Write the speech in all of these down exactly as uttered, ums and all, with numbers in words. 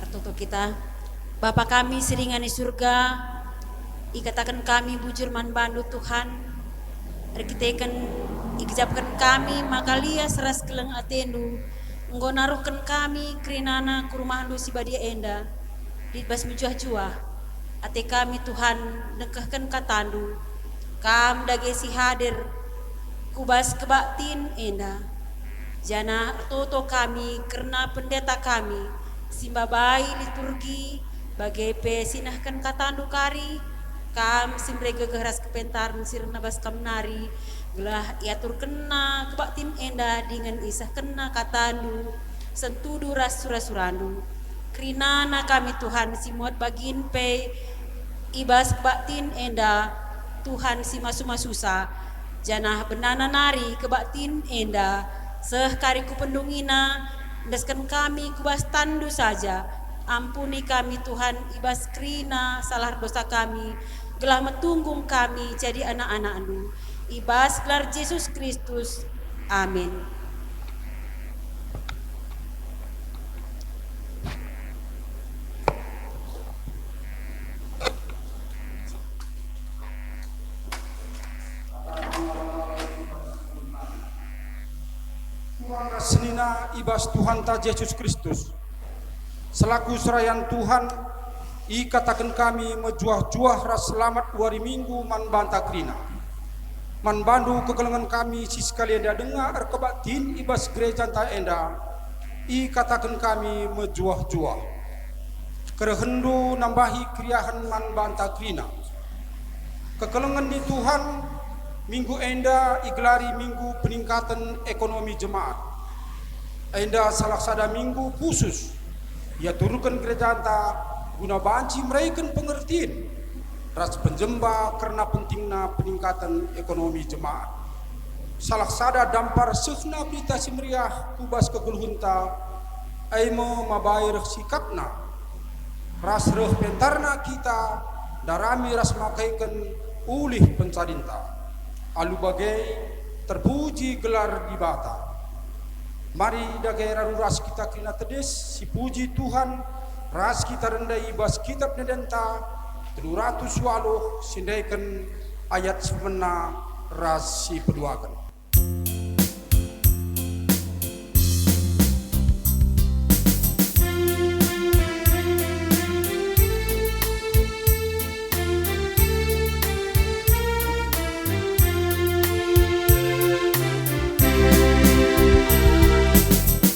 Ertoto kita. Bapa kami si ringan i Surga, ikataken kami bujur man bandu, Tuhan, erkiteken igejapken kami maka lias ras keleng atendu, enggo naruhken kami kerinana ku rumahndu si badia enda. Lit bas mejuah-juah ate kami, Tuhan, nengkehken katandu. Kam dage si hadir ku bas kebaktin enda. Janah ertoto kami kerna pendeta kami, si mbabai liturgi, bage pe si nehken katandu kari. Kam si mere gegeh ras kepentaren si rehna bas kam nari, gelah iaturkenna kebaktin enda dingen isehkenna katandu sentudu ras sura-surandu. Kerinana kami, Tuhan, si muat bagin pe i bas kebaktin enda, Tuhan si masu-masusa, janah benana nari kebaktin enda seh kari ku pendungina, endesken kami ku bas tanNdu saja. Ampuni kami, Tuhan, i bas kerina salah dosa kami, gelah metunggung kami jadi anak-anakNdu. I bas gelar Jesus Kristus. Amin. Turang ras senina i bas Tuhanta Jesus Kristus. Selaku serayan Tuhan, ikataken kami mejuah-juah ras selamat wari Minggu man banta kerina. Man bandu kekelengen kami si sekali enda denga erkebaktin i bas gerejanta enda, ikataken kami mejuah-juah. KerehenNdu nambahi keriahen man banta kerina. Kekelengen ni Tuhan, minggu enda igelari Minggu Peningkaten Ekonomi Jemaat. Enda salah sada minggu khusus iaturken gerejanta guna banci mereken pengertin ras penjemba kerna pentingna peningkaten ekonomi jemaat. Salah sada dampar sehna Berita Si Meriah ku bas kegeluhenta, e me mabai reh sikapna ras reh pentarna kita ndarami ras makaiken ulih pencadinta. Alu bage, terpuji gelar Dibata. Mari dage raru ras kita kerina tedis, sipuji Tuhan, ras kita rende i bas Kitap Endenta telu ratus waluh, si ndeken ayat si pemena ras si peduaken.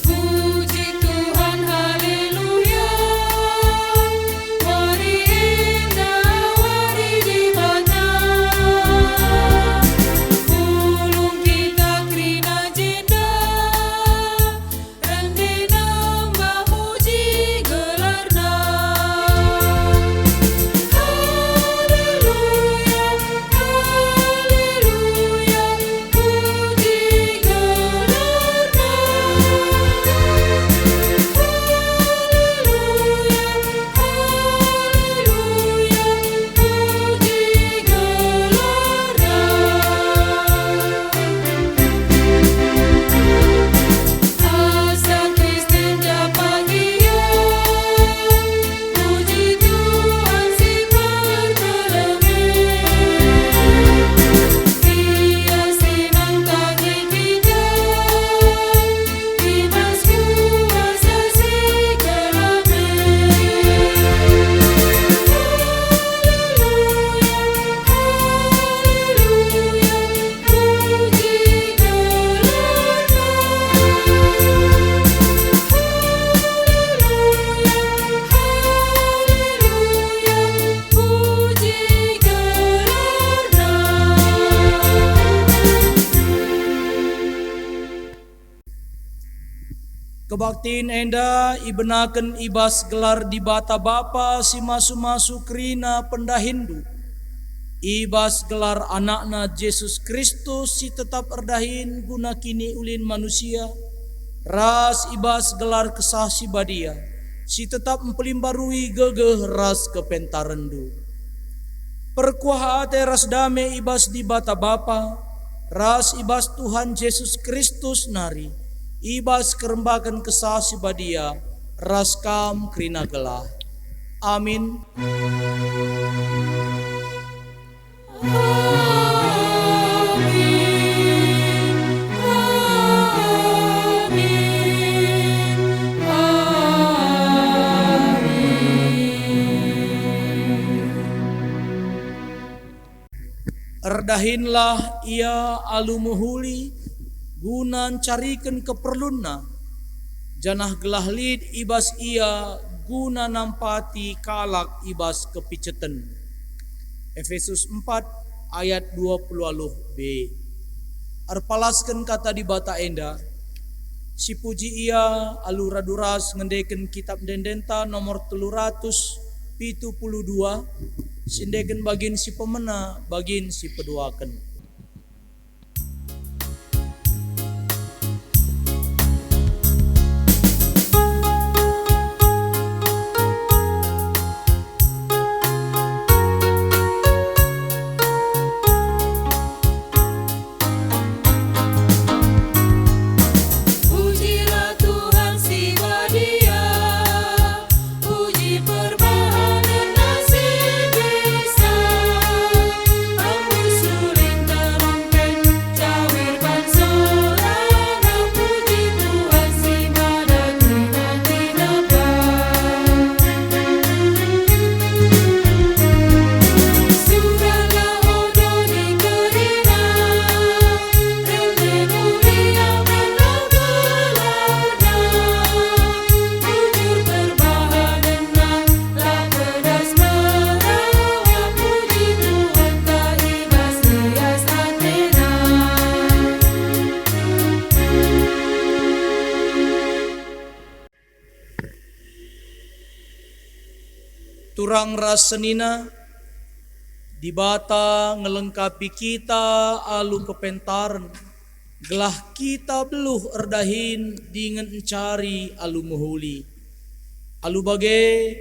Puji Tuhan, haleluya. Wari enda wari Dibata. Pulung Tin enda ibenaken i bas gelar Dibata Bapa si masu-masu kerina pendahinndu, i bas gelar AnakNa Jesus Kristus si tetap erdahin guna kiniulin manusia, ras i bas gelar Kesah Si Badia, si tetap mpelimbarui gegeh ras kepentarenndu. Perkuah ate ras dame i bas Dibata Bapa, ras i bas Tuhan Jesus Kristus nari, i bas kerembaken Kesah Si Badia, ras kam kerina gelah. Amin. Erdahinlah ia alu mehuli guna ncariken keperlunna, janah gelah lit i bas ia guna nampati kalak i bas kepiceten. Epesus empat ayat dua puluh b. Erpalasken kata Dibata enda, sipuji ia alu radu ras ngendeken Kitap Ende-endenta nomor telu ratus pitu puluh dua, si endeken bagin si pemena, bagin si peduaken. Pujilah Tuhan si badia, puji perbahanen si bisa. Aku suling terungken, cawir ban sorana, puji Tuhan si mada kina-kina. Sudahlah odo ni kerina, ende mulia gelarna, bujur perbahanenna, la pedas merawa, puji Tuhanta i bas lias atena. Turang ras senina, Dibata ngelengkapi kita alu kepentaren, gelah kita beluh erdahin dingen ncari alu mehuli. Alu bage,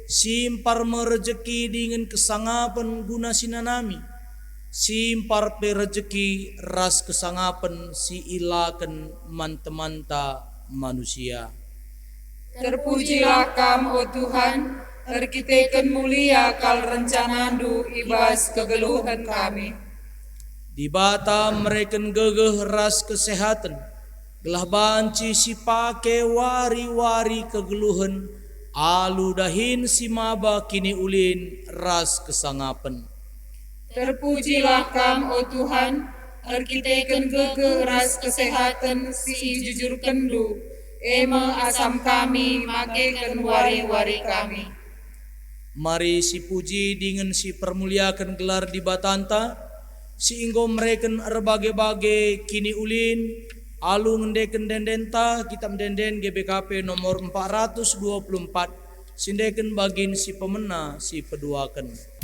simpar me rejeki dingen kesangapen guna si nanami, simpar pe rejeki ras kesangapen si ilaken man temanta manusia. Terpujilah Kam, o Tuhan, erkiteken mulia kal rencanaNdu i bas kegeluhen kami. Dibata mereken gegeh ras kesehaten, gelah banci sipake wari-wari kegeluhen alu dahin si maba kiniulin ras kesangapen. Terpujilah Kam, o Tuhan, erkiteken gegeh ras kesehaten si ijujurkenNdu, e me asam kami makeken wari-wari kami. Mari sipuji dingen sipermuliaken gelar Dibatanta, si enggo mereken erbage-bage kiniulin, alu ngendeken ende-endenta, Kitap Ende-enden G B K P nomor empat ratus dua puluh empat, si endeken bagin si pemena si peduaken.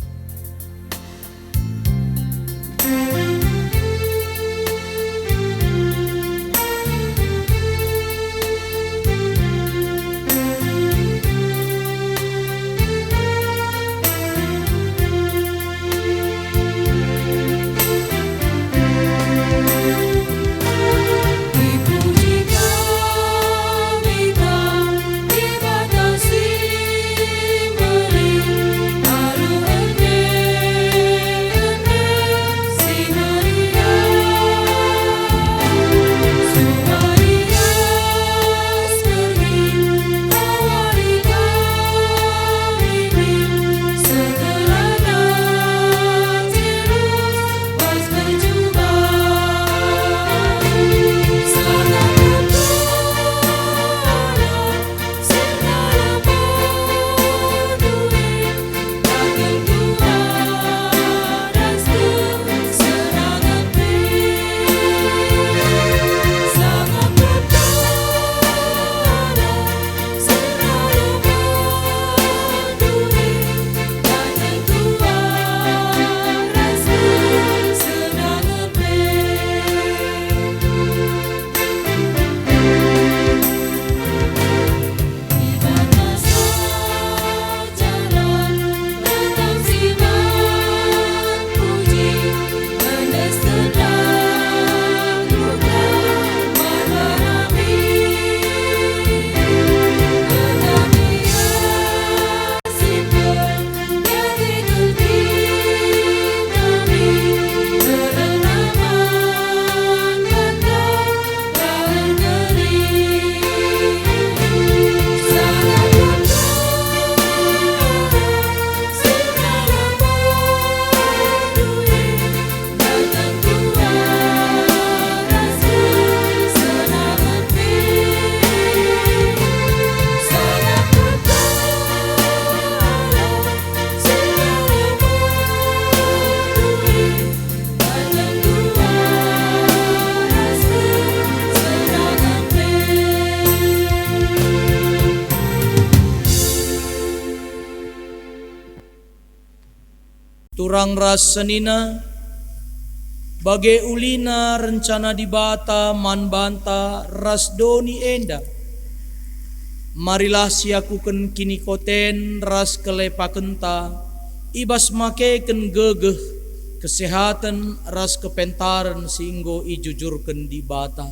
Turang ras senina, bage ulina rencana Dibata man banta ras doni enda. Marilah siakuken kinikoten ras kelepakenta i bas makeken gegeh, kesehaten, ras kepentaren si enggo ijujurken Dibata.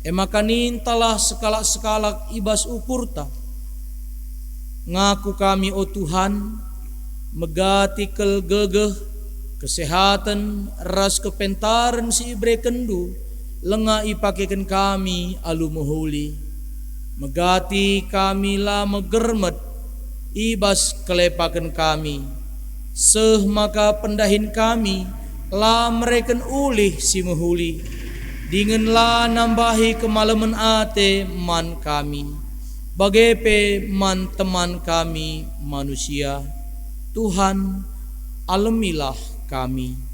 E maka nintalah sekalak-sekalak i bas ukurta. Ngaku kami, o Tuhan, megati kal gegeh, kesehaten, ras kepentaren si iberekenNdu, langa ipakeken kami alu mehuli. Megati kami la megermet i bas kelepaken kami, seh maka pendahin kami la mereken ulih si mehuli, dingen la nambahi kemalemen ate man kami, bage pe man teman kami manusia. Tuhan, alemilah kami.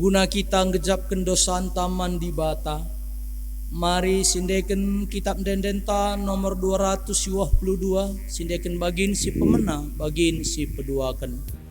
Guna kita ngejapken dosanta man Dibata, mari sindeken Kitap Ende-endenta nomor dua ratus dua puluh dua, sindeken bagin si pemena, bagin si peduaken.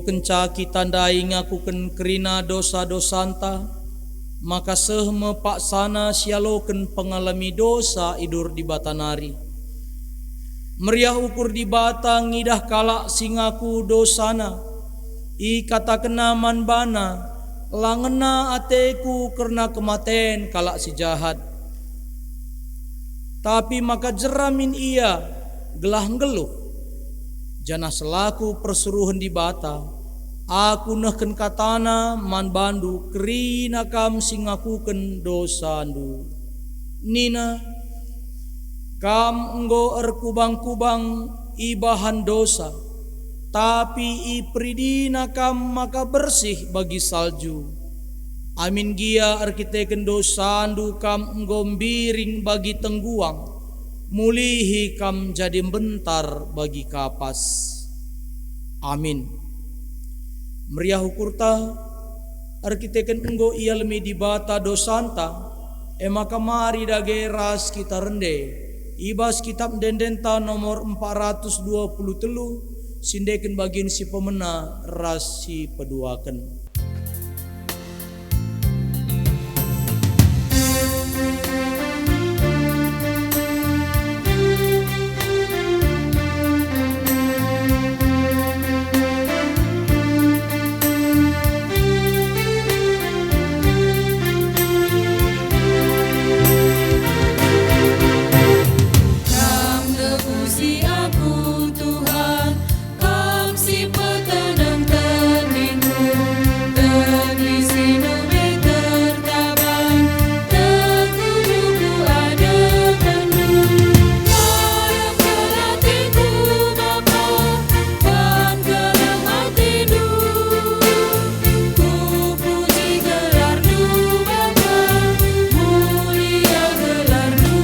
Kenca kita ndai ngakuken kerina dosa-dosanta, maka seh me paksana sialoken pengalemi dosa i dur Dibata nari. Meriah ukur Dibata ngidah kalak si ngaku dosana. Ikatakenna man bana, "La ngena ateku kerna kematen kalak si jahat, tapi maka jera min ia gelah nggeluh." Janah selaku persuruhen Dibata, aku nehken katana man bandu kerina kam si ngakuken dosandu. Nina, "Kam enggo erkubang-kubang ibahan dosa, tapi iperidina kam maka bersih bagi salju. Amin gia erkiteken dosandu kam enggo mbiring bagi tengguang, mulihi kam jadi mbentar bagi kapas." Amin. Meriah ukurta, erkiteken enggo ialemi Dibata dosanta, e maka mari dage ras kita rende i bas Kitap Ende-endenta nomor empat ratus dua puluh telu, si ndeken bagin si pemena ras si peduaken. Kam nebusi aku, Tuhan, Kam si peteneng teningku, tendi si ndube tertaban, teguh ku adepenNdu. Ngarapken ateku, Bapa, ban keleng ateNdu. Kupuji gelarNdu, Bapa, mulia gelarNdu.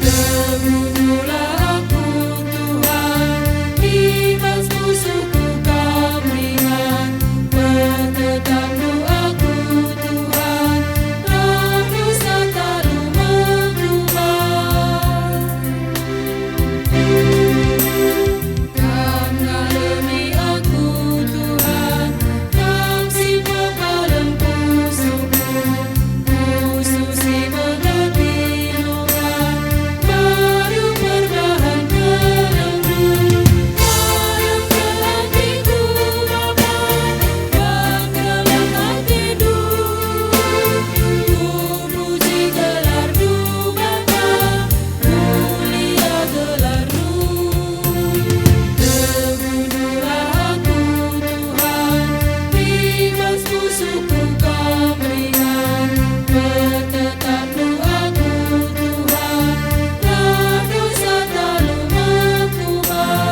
Teguhkenlah aku, Tuhan, i bas pusuhku Kam ringan. PertetapNdu aku, Tuhan, rah dosa talu mekubar. Kam ngalemi aku, Tuhan, Kam si pepalem pusuhku, pusuh si mengerti noga, baru perbahan kelengku. Ngarapken ateku, Bapa, ban keleng ateNdu. Kupuji gelarNdu, Bapa, mulia gelarNdu. Teguhkenlah aku, Tuhan, i bas pusuhku Kam ringan. PertetapNdu aku, Tuhan, rah dosa talu mekubar.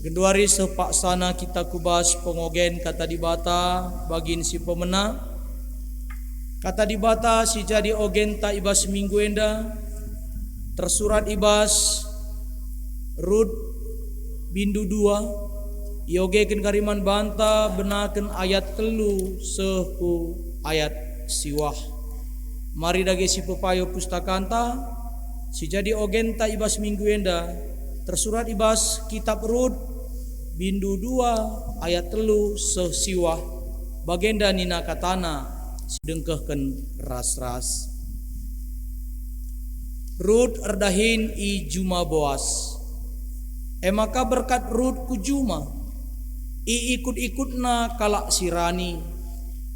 Genduari seh paksana kita ku bas pengogen Kata Dibata bagin si pemena. Kata Dibata si jadi ogenta i bas minggu enda tersurat i bas Rut bindu dua, iogeken kari man banta benaken ayat telu seh ku ayat siwah. Mari dage sipepayo pustakanta, si jadi ogenta i bas minggu enda, tersurat i bas Kitap Rut, bindu dua, ayat telu seh siwah. Bagenda nina katana si dengkehken ras-ras. Rut erdahin i juma Boas. E maka berkat Rut ku juma, iikut-ikutna kalak si rani,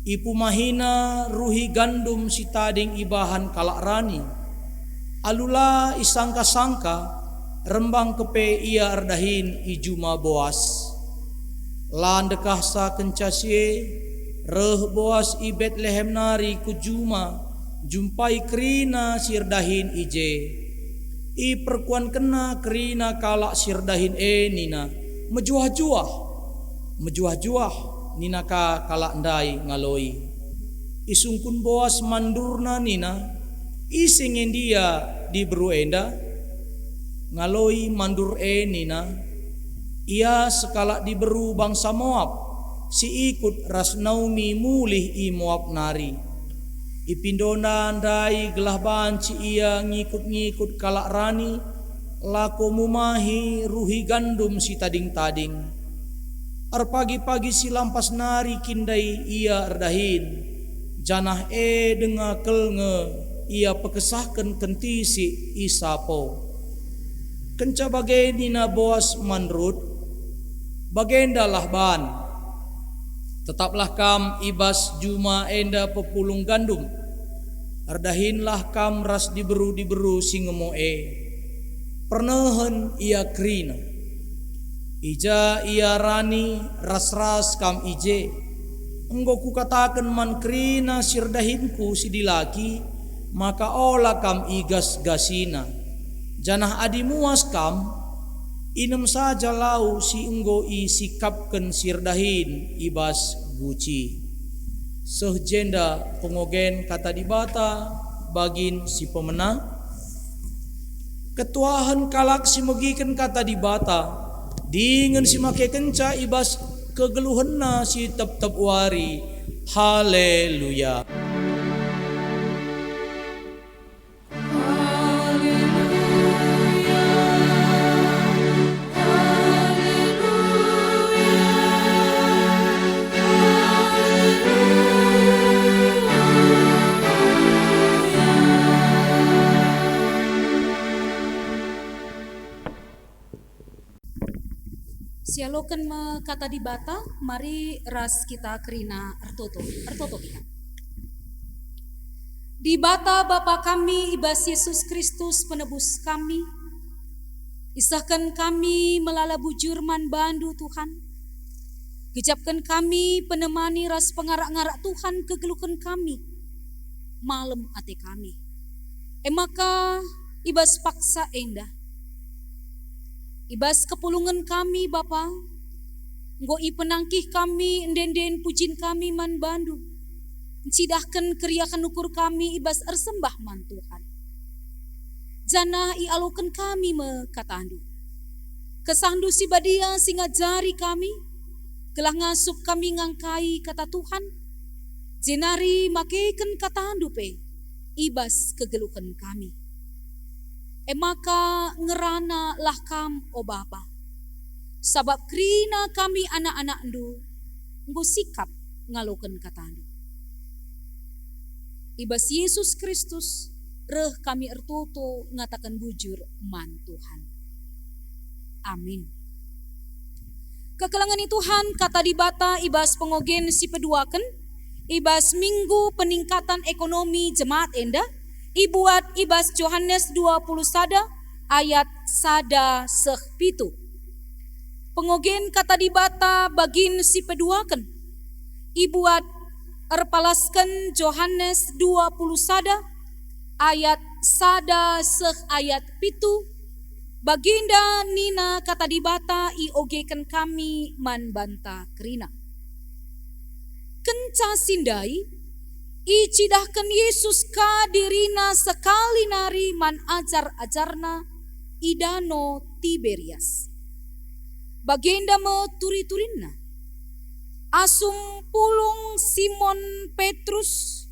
ipumahina ruhi gandum si tading ibahan kalak rani. Alu la isangka-sangka, rembang kepe ia erdahin i juma Boas. La ndekahsa kenca si e, reh Boas i Betlehem nari ku juma, njumpai kerina si erdahin i je. Iperkuankenna kerina kalak si erdahin e nina, "Mejuah-juah! Mejuah-juah!" nina ka kalak ndai ngaloi. Isungkun Boas mandurna nina, "Ise nge ndia diberu enda?" Ngaloi mandur e nina, "Ia sekalak diberu bangsa Moap, si ikut ras Naomi mulih i Moap nari. Ipindona ndai gelah banci ia ngikut-ngikut kalak rani, Lako mumahi ruhi gandum si tading-tading. Erpagi-pagi si lampas nari kin ndai ia erdahin, janah e denga kal nge ia pekesahken kentisik i sapo. Kenca bage nina Boas man Rut, "Bagendalah ban. Tetaplah kam i bas juma enda pepulung gandum. Erdahinlah kam ras diberu-diberu si ngemo e. Pernehen ia kerina. I ja ia rani ras-ras kam i je. Enggo kukataken man kerina si erdahinku si dilaki, maka ola kam igas-gasina. Janah adi muas kam, inem saja lau si enggo isikapken si erdahin i bas guci." Seh jenda pengogen Kata Dibata bagin si pemena. Ketuahen kalak si megiken Kata Dibata, dingen si makekenca i bas kegeluhenna si tep-tep wari. Haleluya! Sialoken me Kata Dibata, mari ras kita kerina ertoto. Ertoto kita. Dibata Bapa kami i bas Yesus Kristus Penebus kami, isehken kami melala bujur man baNdu, Tuhan. Gejapken kami penemani ras pengarak-ngarak Tuhan kegeluhen kami, malem ate kami. E maka, i bas paksa enda, i bas kepulungen kami, Bapa, enggo ipenangkih kami ende-enden pujin kami man baNdu, ncidahken keriahen ukur kami i bas ersembah man Tuhan. Janah ialoken kami me KataNdu. KesahNdu si Badia si ngajari kami, gelah ngasup kami ngangkai Kata Tuhan, jenari makeken KataNdu pe i bas kegeluhen kami. E maka ngeranalah Kam, o Bapa, sabap kerina kami anak-anakNdu enggo sikap ngaloken KataNdu. I bas Yesus Kristus reh kami ertoto ngataken bujur man Tuhan. Amin. Kekelengen i Tuhan, Kata Dibata i bas pengogen si peduaken, i bas Minggu Peningkatan Ekonomi Jemaat enda, ibuat i bas Johanes dua puluh sada ayat sada seh pitu. Pengogen Kata Dibata bagin si peduaken, ibuat erpalasken Johanes dua puluh sada ayat sada seh ayat pitu, baginda nina Kata Dibata iogeken kami man banta kerina. Kenca si ndai, icidahken Yesus ka diriNa sekali nari man ajar-ajarNa i Dano Tiberias. Bagenda me turi-turinna. Asum pulung Simon Petrus,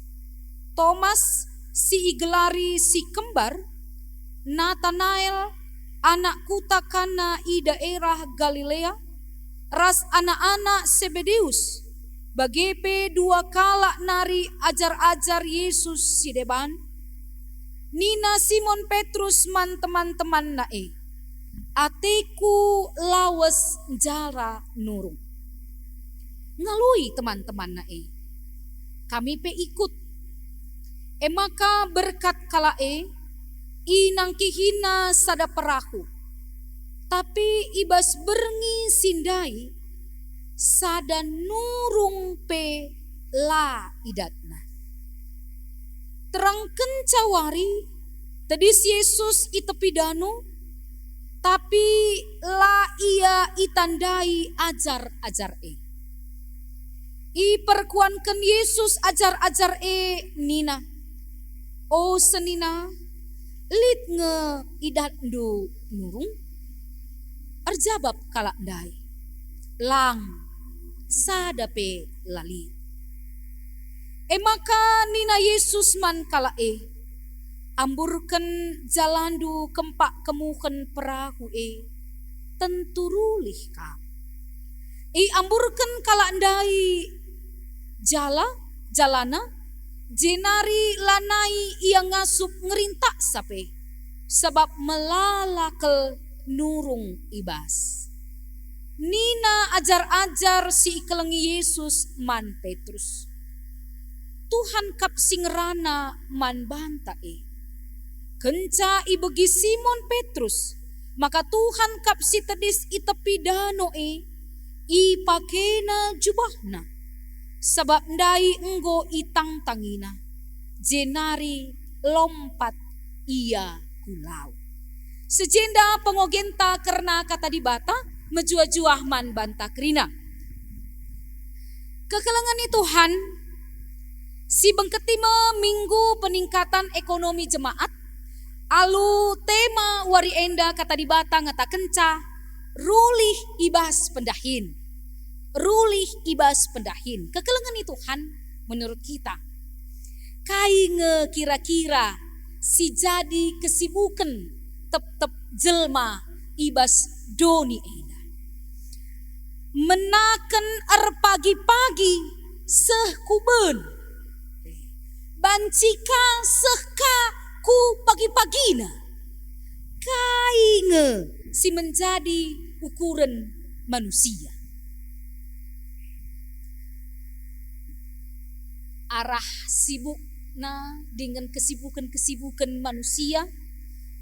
Tomas si igelari si Kembar, Natanael, anak kuta Kana i daerah Galilea, ras anak-anak Sebedeus, bage pe dua kalak nari ajar-ajar Yesus si deban. Nina Simon Petrus man teman-temanna e, "Ateku lawes njara nurung." Ngaloi teman-temanna e, "Kami pe ikut." E maka berkat kalak e, inangkihina sada perahu. Tapi i bas berngi si ndai, sada nurung pe la idatna. Terang kenca wari, tedis Jesus i tepi dano, tapi la ia itandai ajar-ajar e. Iperkuanken Jesus ajar-ajar e nina, "O senina, lit nge idatndu nurung?" Erjabap kalak ndai, "Lang, sada pe la lit." E maka nina Jesus man kalak e, Amburken jalandu kempak kemuhen perahu e, tentu rulih kam. Iamburken kalak ndai jala, jalana, jenari lanai ia ngasup ngerintaksa pe, sabap melala kal nurung i bas. Nina ajar-ajar si ikelengi Jesus man Petrus, "Tuhan kap si ngerana man banta e." Kenca ibegi Simon Petrus maka Tuhan kap si tedis i tepi dano e, ipakena jubahna, sabap ndai enggo itangtangina, jenari lompat ia ku laut. Sejenda pengogenta kerna Kata Dibata, mejuah-juah man banta kerina. Kekelengen ni Tuhan, si bengketi me Minggu Peningkatan Ekonomi Jemaat, alu tema wari enda Kata Dibata ngatakenca, "Rulih i bas pendahin." Rulih i bas pendahin. Kekelengen ni Tuhan menurut kita. Kai nge kira-kira si jadi kesibuken tep-tep jelma i bas doni enda? Menaken erpagi-pagi seh ku ben. Banci ka seh ka ku pagi-pagina. Kai nge si menjadi ukuren manusia? Arah sibukna dingen kesibuken-kesibuken manusia,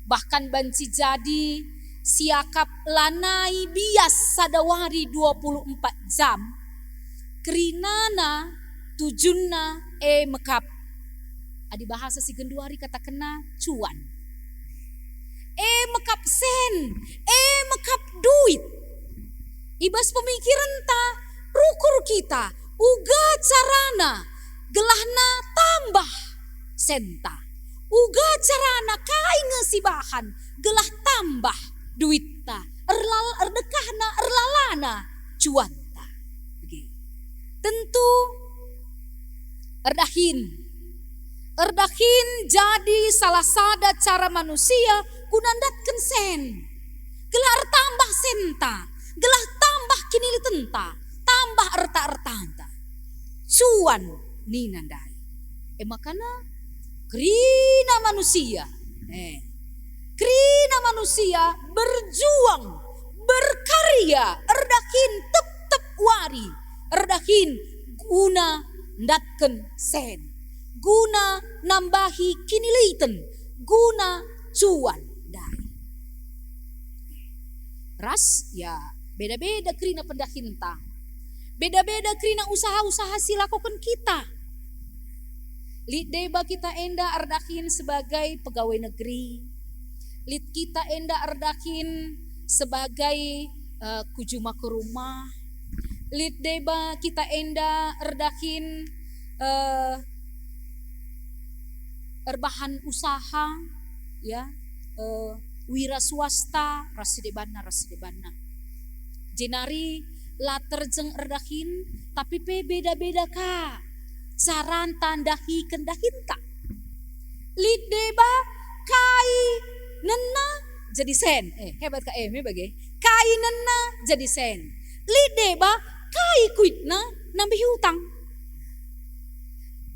bahkan banci jadi siakap lanai bias sada wari dua puluh empat jam, kerinana tujunna e mekap. Adi bahasa si genduari katakenna cuan. E mekap sen, e mekap duit. I bas pemikirenta, rukur kita, uga carana gelahna tambah senta. Uga carana kai nge sibahan gelah tambah duitta, erlal-, erdekahna, erlalana cuanta. Bage. Tentu erdahin. Erdahin jadi salah sada cara manusia guna ndatken sen. Gelah ertambah senta, gelah tambah kinilitenta, tambah erta-ertanta. Cuan nina ndai. E makana kerina manusia, eh, kerina manusia berjuang, berkarya, erdahin tep-tep wari, erdahin guna ndatken sen, guna nambahi kiniliten, guna cuan ndai. Ras, ya, beda-beda kerina pendahinta. Beda-beda kerina usaha-usaha si lakoken kita. Lit deba kita enda erdahin sebagai pegawai negeri. Lit kita enda erdahin sebagai, eh, ku juma ku rumah. Lit deba kita enda erdahin, eh, erbahan usaha, ya, eh, wira swasta, ras si debanna, ras si debanna. Jenari la terjeng erdahin, tapi pe beda-beda ka caranta ndahiken dahinta. Lit deba kai nenna jadi sen. Eh, hebat ka, eh, me bage. Kai nenna jadi sen. Lit deba kai kuitna nambihi utang.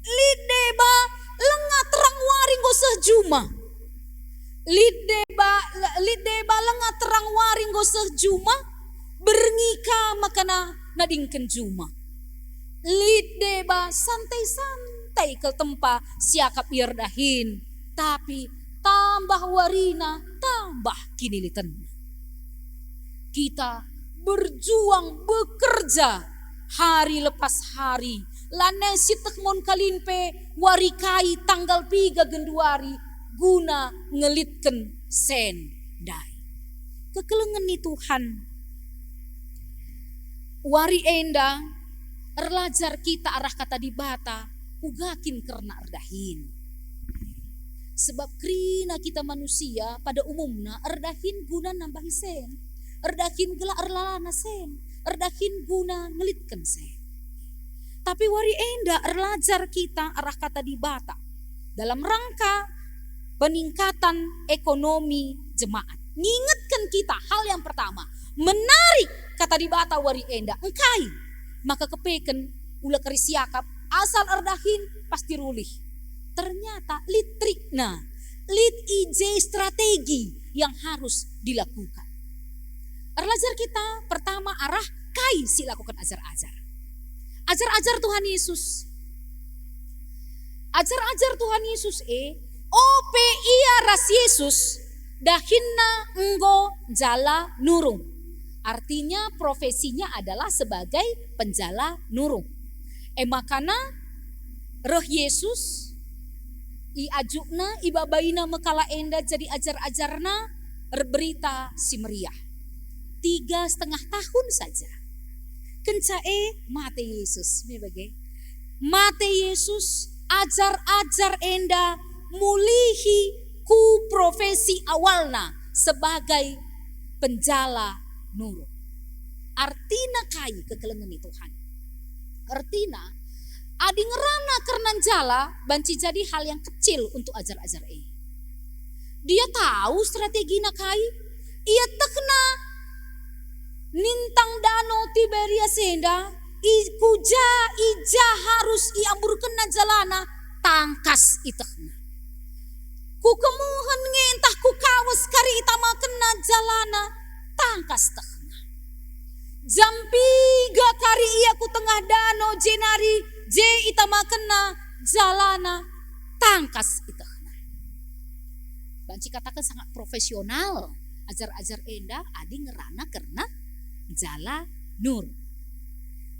Lit deba lenga terang wari enggo seh juma. Lit deba, lit deba lenga terang wari enggo seh juma, berngi ka maka na-, nadingken juma. Lit deba santai-santai kal tempa siakap ia erdahin, tapi tambah warina, tambah kinilitenna. Kita berjuang, bekerja hari lepas hari, lanai sieteh mon kalin pe wari kai, tanggal piga genduari, guna ngelitken sen ndai. Kekelengen ni Tuhan. Wari enda erlajar kita arah Kata Dibata, uga kin kerna erdahin. Sebab kerina kita manusia pada umumna erdahin guna nambahi sen, erdahin gelah erlalana sen, erdahin guna ngelitken sen. Tapi wari enda erlajar kita arah Kata Dibata dalam rangka peningkatan ekonomi jemaat. Ngingetken kita hal yang pertama, menarik kata Dibata wari enda, engkai maka kepeken ula kari siakap, asal erdahin pasti rulih. Ternyata lit trikna, lit i je strategi yang harus dilakukan. Erlajar kita pertama arah kai si lakukan ajar-ajar. Ajar-ajar Tuhan Yesus. Ajar-ajar Tuhan Yesus e, ope ia ras Yesus, dahinna enggo njala nurung. Artinya profesinya adalah sebagai penjala nurung. E makana reh Yesus, iajukna, ibabaina me kalak enda jadi ajar-ajarna erberita si meriah. Tiga setengah tahun saja. Kenca e mate Yesus, me bage. Mate Yesus, ajar-ajar enda mulihi ku profesi awalna sebagai penjala nurung. Artina kai kekelengen ni Tuhan? Ertina, adi ngerana kerna njala banci jadi hal yang kecil untuk ajar-ajar e. Dia tahu strategina kai. Ietehna nintang Dano Tiberias enda, i ku ja, i ja harus iamburkenna jalana, tangkas ietehna. Ku kemuhen nge ntah ku kawes kari itamakenna jalana, tangkas ietehna. Jam piga kari ia ku tengah dano, jenari je itamakenna jalana, tangkas ietehna. Banci kataken sangat profesional ajar-ajar enda adi ngerana kerna njala nurung.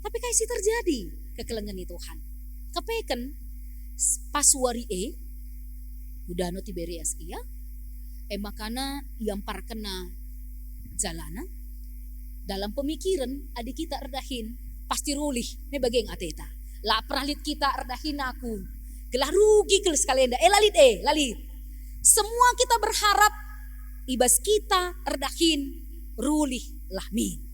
Tapi kai si terjadi kekelengen ni Tuhan? Kepeken s-, pas wari e, ku Dano Tiberias ia, e makana iamparkenna jalana. Dalam pemikiren, adi kita erdahin, pasti rulih, me bage nge ateta. La pernah lit kita erdahin aku, gelah rugi kal sekali enda. Eh, la lit, eh, la lit. Semua kita berharap i bas kita erdahin rulih lah min.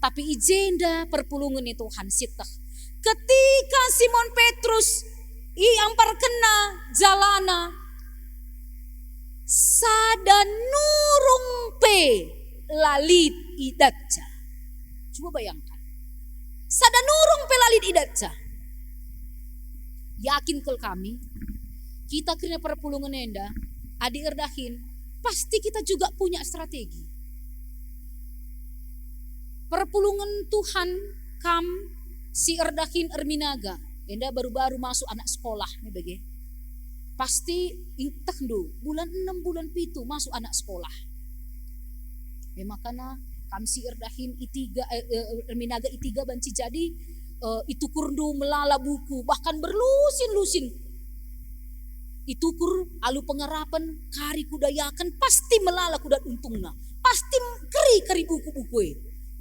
Tapi i jenda perpulungen ni Tuhan sieteh. Ketika Simon Petrus iamparkenna jalana, sada nurung pe la lit idatca. Coba bayangkan. Sada nurung pe la lit idatca. Yakin kal kami, kita kerina perpulungen enda, adi erdahin, pasti kita juga punya strategi. Perpulungen Tuhan, kam si erdahin erminaga, enda baru-baru masuk anak sekolah, me bage. Pasti ietehndu, bulan enem, bulan pitu masuk anak sekolah. E makana kam si erdahin i tiga, eh, eh, erminaga i tiga banci jadi, eh, itukurndu melala buku, bahkan berlusin-lusin. Itukur alu pengarapen, kari kudayaken, pasti melala kudat untungna, pasti keri-keri buku-buku e.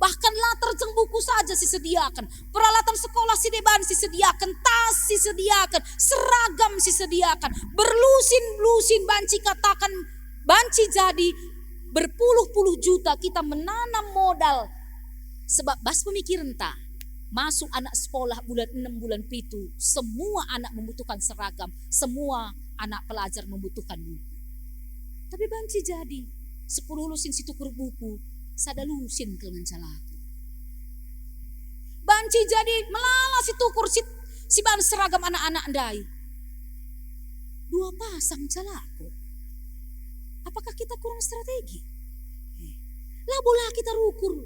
Bahkan la terjeng buku saja sisediaken, peralatan sekolah si deban sisediaken, tas sisediaken, seragam sisediaken, berlusin-lusin banci kataken, banci jadi berpuluh-puluh juta kita menanam modal. Sebab bas pemikirenta, masuk anak sekolah bulan enem, bulan pitu, semua anak membutuhkan seragam, semua anak pelajar membutuhkan buku. Tapi banci jadi, sepuluh lusin situkur buku, sada lusin kal ngenca laku. Banci jadi melala situkur si, si bahan seragam anak-anak ndai. Dua pasang ngenca laku. Apakah kita kurang strategi? Eh, labo la kita rukur.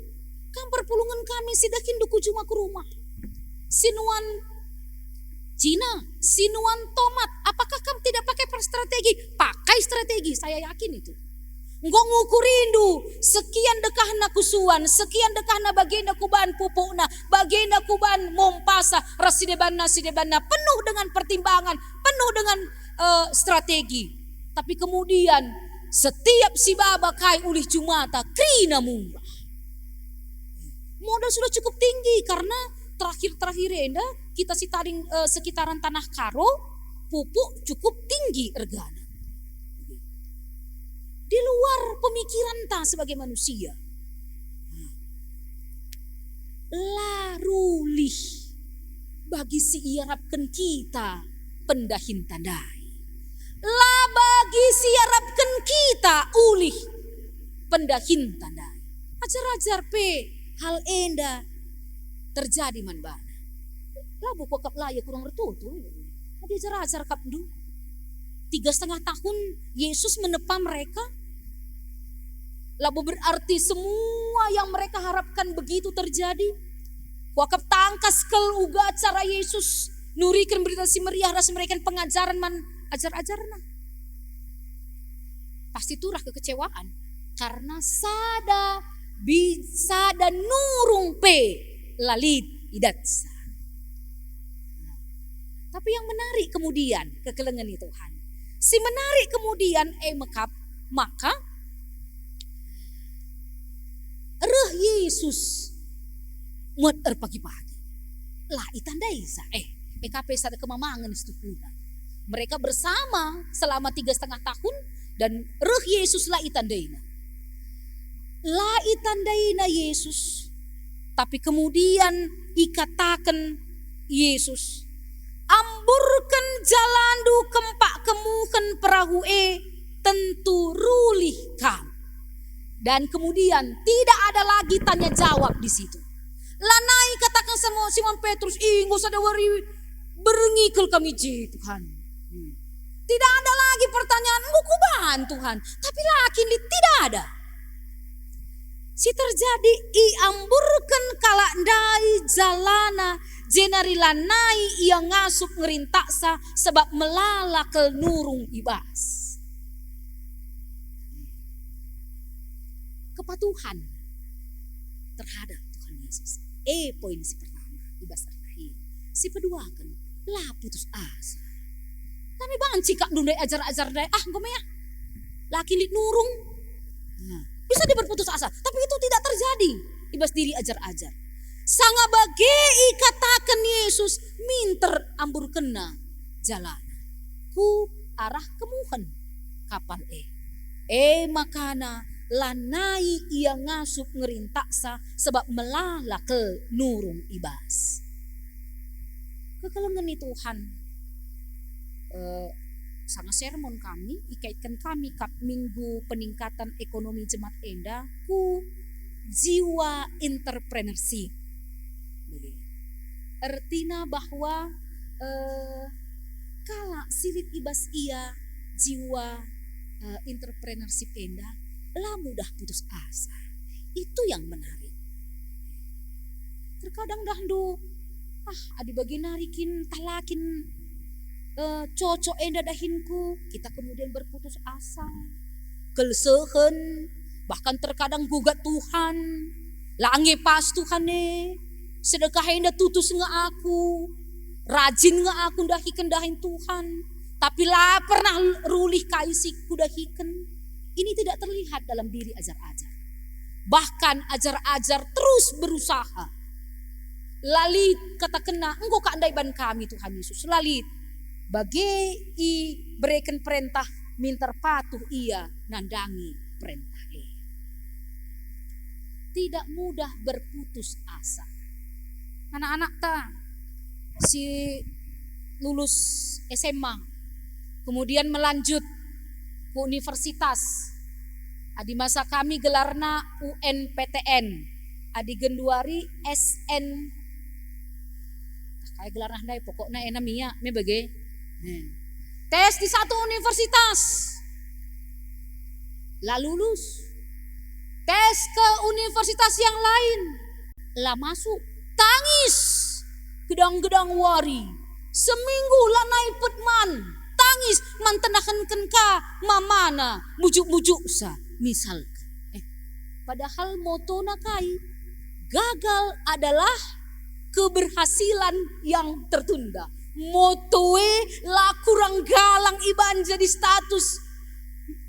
Kam perpulungen kami si dahin duku juma ku rumah. Si nuan Cina, si nuan tomat, apakah kam tidak pakai per-, strategi? Pakai strategi, saya yakin itu. Enggo ngukurindu, sekian dekahna kusuan, sekian dekahna bagenda kuban pupukna, bagenda kuban mompasa, ras sidebanna, sidebanna, penuh dengan pertimbangan, penuh dengan, eh, strategi. Tapi kemudian, setiap si baba kai ulih jumata, kerina murah. Modal sudah cukup tinggi karena terakhir-terakhir enda kita si tading, eh, sekitaran Tanah Karo, pupuk cukup tinggi ergana. Di luar pemikiranta sebagai manusia. La rulih bagi si iarapken kita pendahinta ndai. La Bagi si iarapken kita ulih pendahinta ndai. Ajar-ajar pe hal enda terjadi man bana. Labo kuakap la ia kurang ertoto. Adi ajar-ajar akapndu. Tiga setengah tahun Yesus menepa mereka. Labo berarti semua yang mereka harapkan begitu terjadi. Kuakap tangkas kal uga cara Yesus nuriken Berita Si Meriah ras mereken pengajaren man ajar-ajarNa. Pasti turah kekecewaan, karena sada bi-, sada nurung pe la lit idatsa. Tapi yang menarik kemudian, kekelengen ni Tuhan. Si menarik kemudian, e mekap, maka reh Yesus muat erpagi-pagi. La itandaisa, eh, e ka pe sada kemamangen situhuna. Mereka bersama selama tiga setengah tahun dan reh Yesus la itandaina. La itandaina Yesus, tapi kemudian ikataken Yesus, "Amburken jalandu kempak kemuhen perahu e, tentu rulih kam." Dan kemudian tidak ada lagi tanya jawab di situ. Lanai kataken Simon Petrus, "Ih, enggo sada wari berngi kal kami je, Tuhan." Hmm. Tidak ada lagi pertanyaan, "Enggo kubahan, Tuhan, tapi la kin lit?" Tidak ada. Si terjadi, iamburken kalak ndai jalana, jenari lanai ia ngasup ngerintaksa, sebab melala kal nurung i bas. Kepatuhan terhadap Tuhan Yesus. E, poin si pertama, i bas ernai. Si peduaken, la putus asa. Tapi banci kap ndundai ajar-ajar ndai, "Ah, enggo me ah. La kin lit nurung." Nah, bisa dia berputus asa, tapi itu tidak terjadi i bas diri ajar-ajar. Sanga bage ikataken Yesus, minter amburkenna jalana ku arah kemuhen kapal e. E makana lanai ia ngasup ngerintaksa, sebab melala kal nurung i bas. Kekelengen ni Tuhan, eh, sanga sermon kami, ikaitken kami kap Minggu Peningkatan Ekonomi Jemaat enda ku jiwa entrepreneurship. Bage. Ertina bahwa, eh, kalak si lit i bas ia jiwa, eh, entrepreneurship enda la mudah putus asa. Itu yang menarik. Terkadang dahndu, "Ah, adi bage nari kin, tah la kin, eh, cocok enda dahinku," kita kemudian berputus asa. Kelsehen, bahkan terkadang gugat Tuhan, "La nge pas Tuhan e, sedekah enda tutus nge aku, rajin nge aku ndahiken dahin Tuhan, tapi la pernah rulih kai si kudahiken." Ini tidak terlihat dalam diri ajar-ajar. Bahkan ajar-ajar terus berusaha. La lit katakenna, "Enggo kak ndai ban kami, Tuhan Yesus." La lit. Bage ibereken perentah, minter patuh ia nandangi perentah e. Tidak mudah berputus asa. Anak-anakta si lulus S M A, kemudian melanjut ku universitas. Adi masa kami gelarna U N P T N, adi genduari S N, ah, kai gelarna ndai, pokokna ena mia me bage. Tes di satu universitas, la lulus. Tes ke universitas yang lain, la masuk. Tangis gedang-gedang wari. Seminggu lanai pet man. Tangis man tendahenken ka mamana, mujuk-mujuksa, misalken. Eh, padahal motona kai? Gagal adalah keberhasilan yang tertunda. Moto e la kurang galang iban jadi status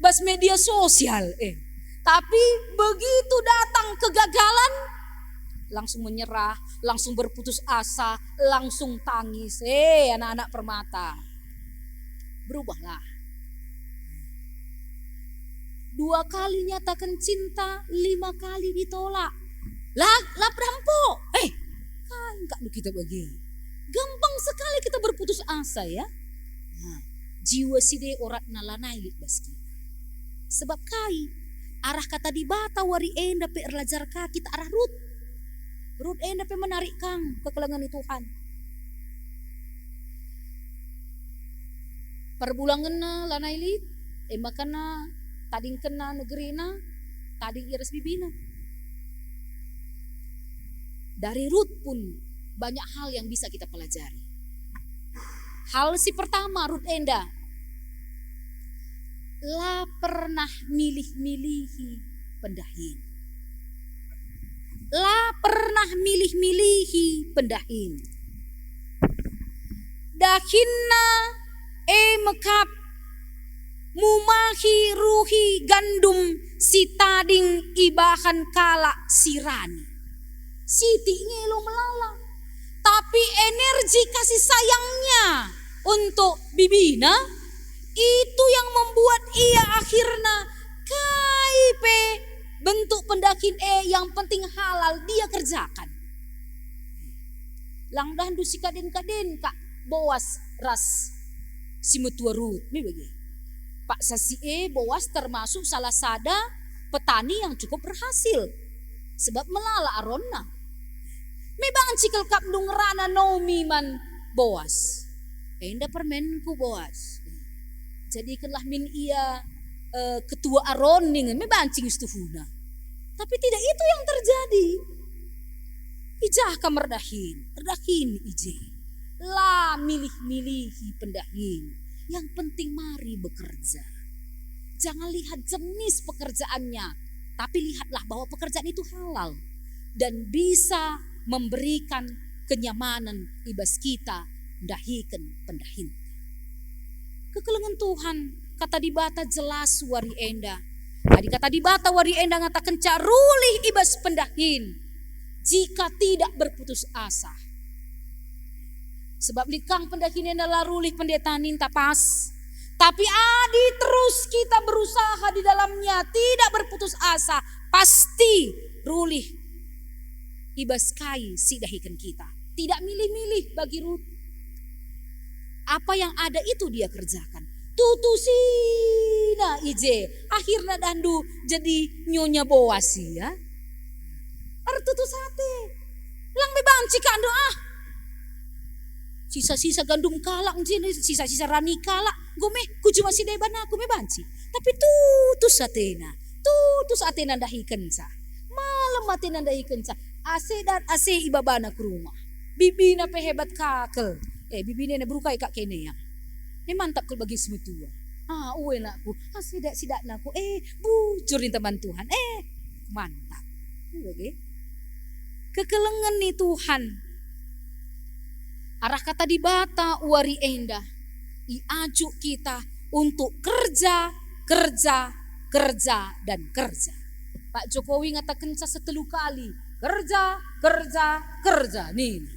bas media sosial, eh. Tapi begitu datang kegagalan, langsung menyerah, langsung berputus asa, langsung tangis. Eh, anak-anak Permata, berubahlah. Dua kali nyataken cinta, lima kali ditolak. La, la pernah empo. Eh, kai kak nu kita bage? Gampang sekali kita berputus asa, ya. Nah, Jiwa si de oratna lanai lit bas kita. Sebab kai? Arah kata Dibata wari enda pe erlajar ka kita arah Rut. Rut enda pe menarik kang kekelengen ni Tuhan. Perbulangenna lanai lit, e maka na tadingkenna negerina, tading ia ras bibina. Dari Rut pun banyak hal yang bisa kita pelajari. Hal si pertama, Rut enda la pernah milih-milihi pendahin. La pernah milih-milihi pendahin. Dahinna e mekap mumahi ruhi gandum si tading ibahan kalak si rani. Sitik ngelo melala, tapi energi kasih sayangnya untuk bibina itu yang membuat ia akhirna kai pe bentuk pendahin e, yang penting halal dia kerjakan. Lang dahndu si kaden-kaden kak Boas ras si metua Rut, me bage. Paksa si e Boas termasuk salah sada petani yang cukup berhasil, sebab melala aronna. Me banci kal kap ngerana Naomi man Boas. Enda permenku, Boas. Jadikenlah min ia, eh, ketua aron ningen, me banci nge situhuna. Tapi tidak itu yang terjadi. I jah kam erdahin, erdahin i je. La milih-milihi pendahin. Yang penting mari bekerja. Jangan lihat jenis pekerjaannya, tapi lihatlah bahwa pekerjaan itu halal dan bisa memberikan kenyamanan i bas kita ndahiken pendahinta. Kekelengen Tuhan, kata Dibata jelas wari enda. Adi kata Dibata wari enda ngatakenca rulih i bas pendahin, jika tidak berputus asa. Sebab lit kang pendahin enda la rulih pendeta ninta pas. Tapi adi terus kita berusaha di dalamnya, tidak berputus asa, pasti rulih i bas kai si dahiken kita. Tidak milih-milih bagi Rut. Apa yang ada itu dia kerjakan. Tutusina i je. Akhirna dahndu jadi nyonya Boas ia. Ertutus ate. Lang me banci kak ndo ah. Sisa-sisa gandum kalak, sisa-sisa rani kalak, enggo me kujuma si deban aku me banci. Tapi tutus atena, tutus atena ndahikenca. Malem atena ndahikenca. Ase dat, ase ibabana ku rumah. Bibina pe hebat ka kal. Eh, bibina ena beru kai kak kene ya. Eh, mantap kal bagi si metua. Ah, ue nakku. Ah, sidak-sidakna ku. Eh, bujur nin teman Tuhan. Eh, mantap. Ini bage. Kekelengen ni Tuhan. Arah kata Dibata wari enda iajuk kita untuk kerja, kerja, kerja, dan kerja. Pak Jokowi ngatakenca setelu kali, "Kerja, kerja, kerja," nina.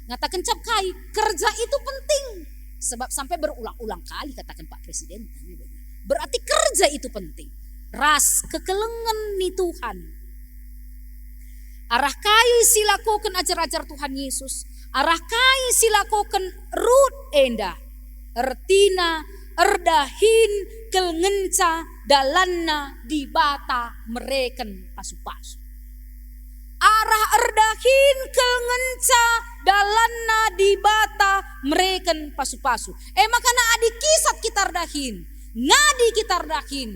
Ngatakenca kai? Kerja itu penting. Sebab sampai berulang-ulang kali kataken Pak Presiden. Berarti kerja itu penting. Ras kekelengen ni Tuhan. Arah kai si lakoken ajar-ajar Tuhan Yesus? Arah kai si lakoken Rut enda? Ertina erdahin kal ngenca dalanna Dibata mereken pasu-pasu. Arah erdahin kal ngenca dalanna Dibata mereken pasu-pasu. E maka na adi kisat kita erdahin, ngadi kita erdahin,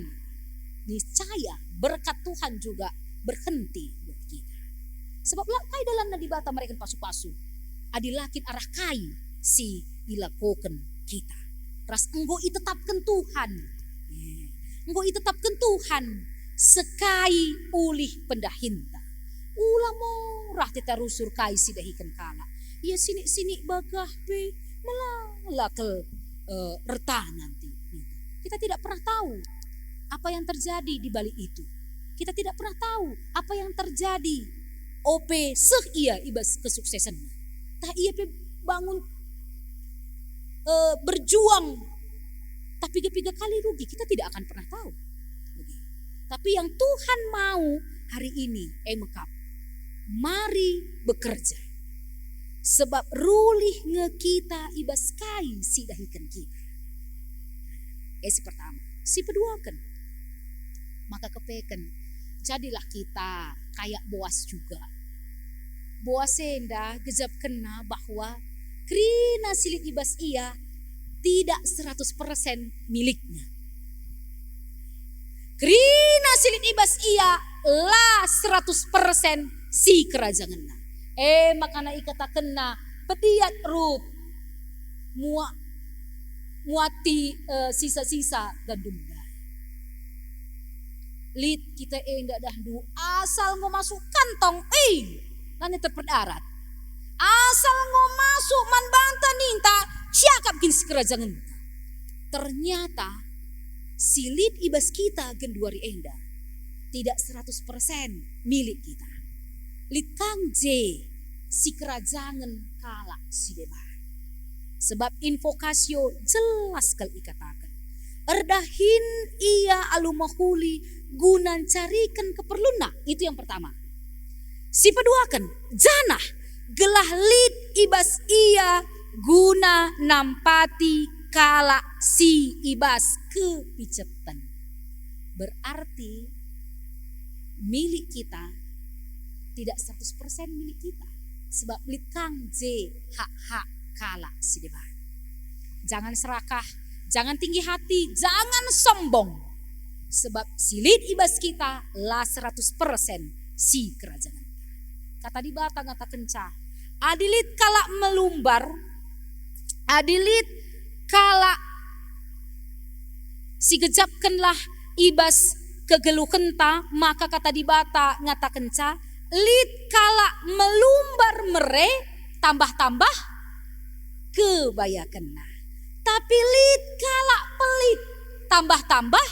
niscaya berkat Tuhan juga berhenti buat kita. Sebab la kai dalanna Dibata mereken pasu-pasu. Adi la kin arah kai si ilakoken kita. Ras enggo itetapken Tuhan. Eh, enggo itetapken Tuhan sekai ulih pendahinta. Ula morah teta rusur kai si dahiken kalak. Ia sinik-sinik bagah pe melala kal, eh, erta nanti. Kita tidak pernah tahu apa yang terjadi di balik itu. Kita tidak pernah tahu apa yang terjadi ope seh ia i bas kesuksesenna. Tah ia pe bangun, eh, berjuang, tapi piga-piga kali rugi, kita tidak akan pernah tahu. Tapi yang Tuhan mau hari ini, e mekap, mari bekerja. Sebab rulih nge kita i bas kai si dahiken kita. Eh, si pertama. Si peduaken, maka kepeken, jadilah kita kayak Boas juga. Boas enda gejapkenna bahwa kerina si lit i bas ia tidak seratus persen miliknya. Kerina si lit i bas ia la seratus persen si kerajangenna. E maka na ikatakenna, pediat Rut mua-, muati, eh, sisa-sisa gandum ndai. Lit kita enda dahndu, asal enggo masuk kantong, eh, lanai terpedarat. Asal enggo masuk man banta ninta, siakap kin si kerajangenna. Ternyata si lit i bas kita genduari enda tidak seratus persen milik kita. Lit kang je si kerajangen kalak si deban. Sebab invokasio jelas kal ikataken, erdahin ia alu mehuli guna ncariken keperlunna. Itu yang pertama. Si peduaken, janah gelah lit i bas ia guna nampati kalak si i bas kepiceten. Berarti milik kita tidak seratus persen milik kita, sebab lit kang je hak-hak kalak si deban. Jangan serakah, jangan tinggi hati, jangan sombong, sebab si lit i bas kita la seratus persen si kerajangen. Kata Dibata ngatakenca, adi lit kalak melumbar, adi lit kalak si gejapkenlah i bas kegeluhenta, maka kata Dibata ngatakenca, lit kalak melumbar mere tambah-tambah kebayakenna. Tapi lit kalak pelit tambah-tambah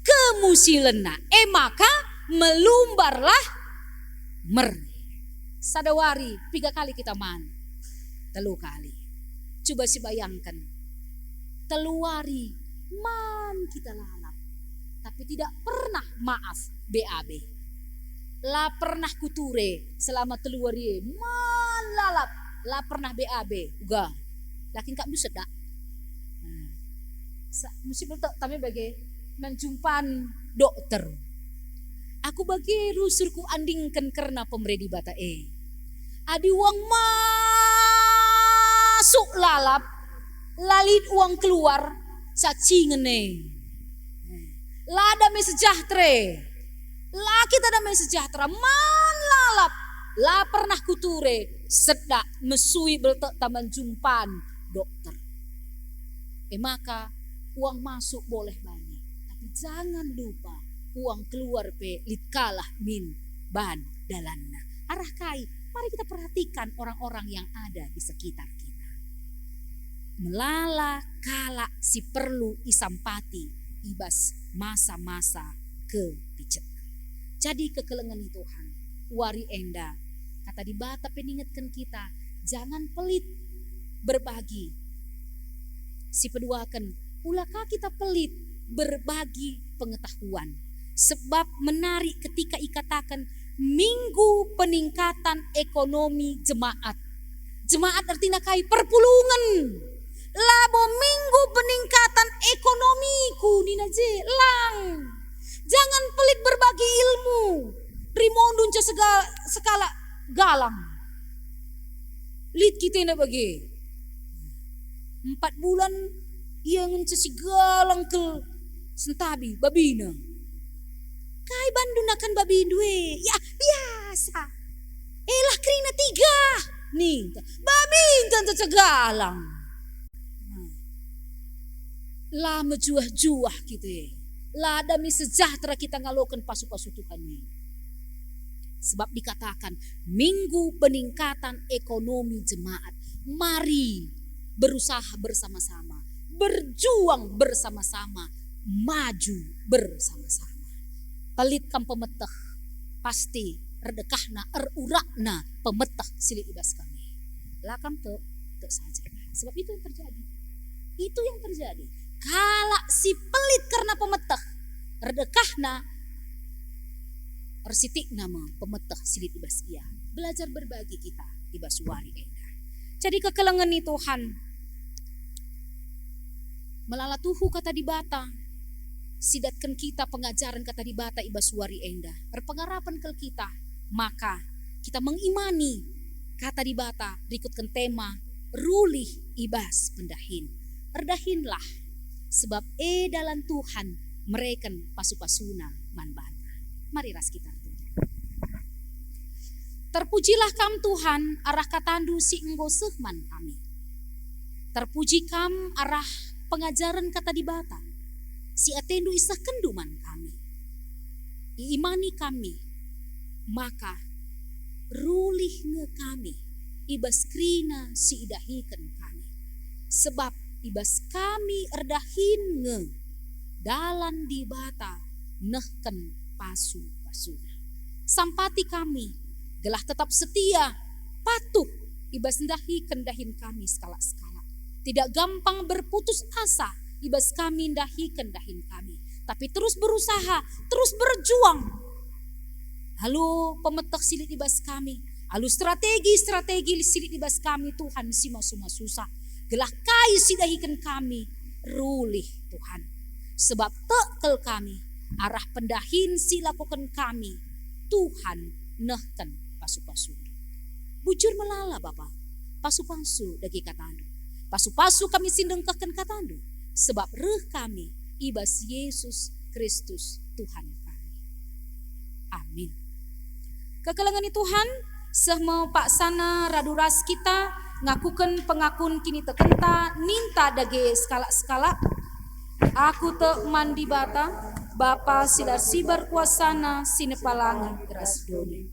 kemusilenna, e maka melumbarlah mere. Sada wari piga kali kita man? Telu kali. Coba sibayangken, telu wari man kita lalap, tapi tidak pernah maaf B A B. La pernah kuture selama telu wari e, man lalap, la pernah B A B, uga. Lakin kap duset dak? Nah, sa-, musim tek tame bage man jumpan dokter. Aku bage rusur kuandingken kerna pemere Dibata e. Adi uang masuk lalap, la lit uang keluar, cacingen e. La dame sejahtera e. La kita dame sejahtera, man lalap, la pernah kuture, sedak mesui beltekta man jumpan dokter. E maka, uang masuk boleh banyak, tapi jangan lupa uang keluar pe lit kalah min ban dalanna. Arah kai? Mari kita perhatikan orang-orang yang ada di sekitar kita. Melala kalak si perlu isampati i bas masa-masa kepiceten. Jadi kekelengen Tuhan, wari enda, kata Dibata pe ningetken kita, jangan pelit berbagi. Si peduaken, ula ka kita pelit berbagi pengetahuan. Sebab menarik ketika ikataken Minggu Peningkatan Ekonomi Jemaat. Jemaat ertina kai? Perpulungen. Labo Minggu Peningkatan Ekonomiku, nina je. Lang. Jangan pelit berbagi ilmu. Rimondu nca sega-, sekalak galang. Lit kita enda bage. Empat bulan ia ngenca si galang kal sentabi babina. Kai bandu nakan babindu e? Ya, biasa. Elah kerina tiga. Ninta. Babinta nca galang. Nah. La mejuah-juah kita e. La dame sejahtera kita ngaloken pasu-pasu Tuhan e. Sebab dikatakan, Minggu Peningkatan Ekonomi Jemaat. Mari berusaha bersama-sama, berjuang bersama-sama, maju bersama-sama. Pelit kam pemeteh, pasti erdekahna, erurakna pemeteh si lit i bas kami. La kam tek, tek saja. Sebab itu yang terjadi. Itu yang terjadi. Kalak si pelit kerna pemeteh, erdekahna, ersitikna me pemeteh si lit i bas ia. Belajar berbagi kita i bas wari enda. Jadi kekelengen ni Tuhan, Melala tuhu Kata Dibata, sidatken kita pengajaren Kata Dibata i bas wari enda. Erpengarapen kal kita, maka kita mengimani Kata Dibata rikutken tema rulih i bas pendahin. Erdahinlah, sebab e dalan Tuhan mereken pasu-pasuna man banta. Mari ras kita ertoto. Terpujilah Kam, Tuhan, arah KataNdu si enggo seh man kami. Terpuji Kam arah pengajaren Kata Dibata si ateNdu isehkenNdu man kami. Iimani kami, maka rulih nge kami i bas kerina si idahiken kami. Sebab i bas kami erdahin nge dalan Dibata nehken pasu-pasuNa. Sampati kami gelah tetap setia, patuh i bas ndahiken dahin kami sekalak-sekalak. Tidak gampang berputus asa i bas kami ndahiken dahin kami, tapi terus berusaha, terus berjuang. Alu pemeteh si lit i bas kami, alu strategi-strategi si lit i bas kami, Tuhan, si masu-masusa, gelah kai si dahiken kami rulih, Tuhan. Sebab tek kal kami arah pendahin si lakoken kami, Tuhan nehken pasu-pasuNdu. Bujur melala, Bapa, pasu-pasu dage KataNdu. Pasu-pasu kami si ndengkehken KataNdu, sebab reh kami i bas Yesus Kristus Tuhan kami. Amin. Kekelengen Tuhan, seh me paksana radu ras kita ngakuken pengakun kinitekenta ninta dage sekalak-sekalak. Aku tek man Dibata, Bapa si la sibar kuasaNa si nepa langit ras doni.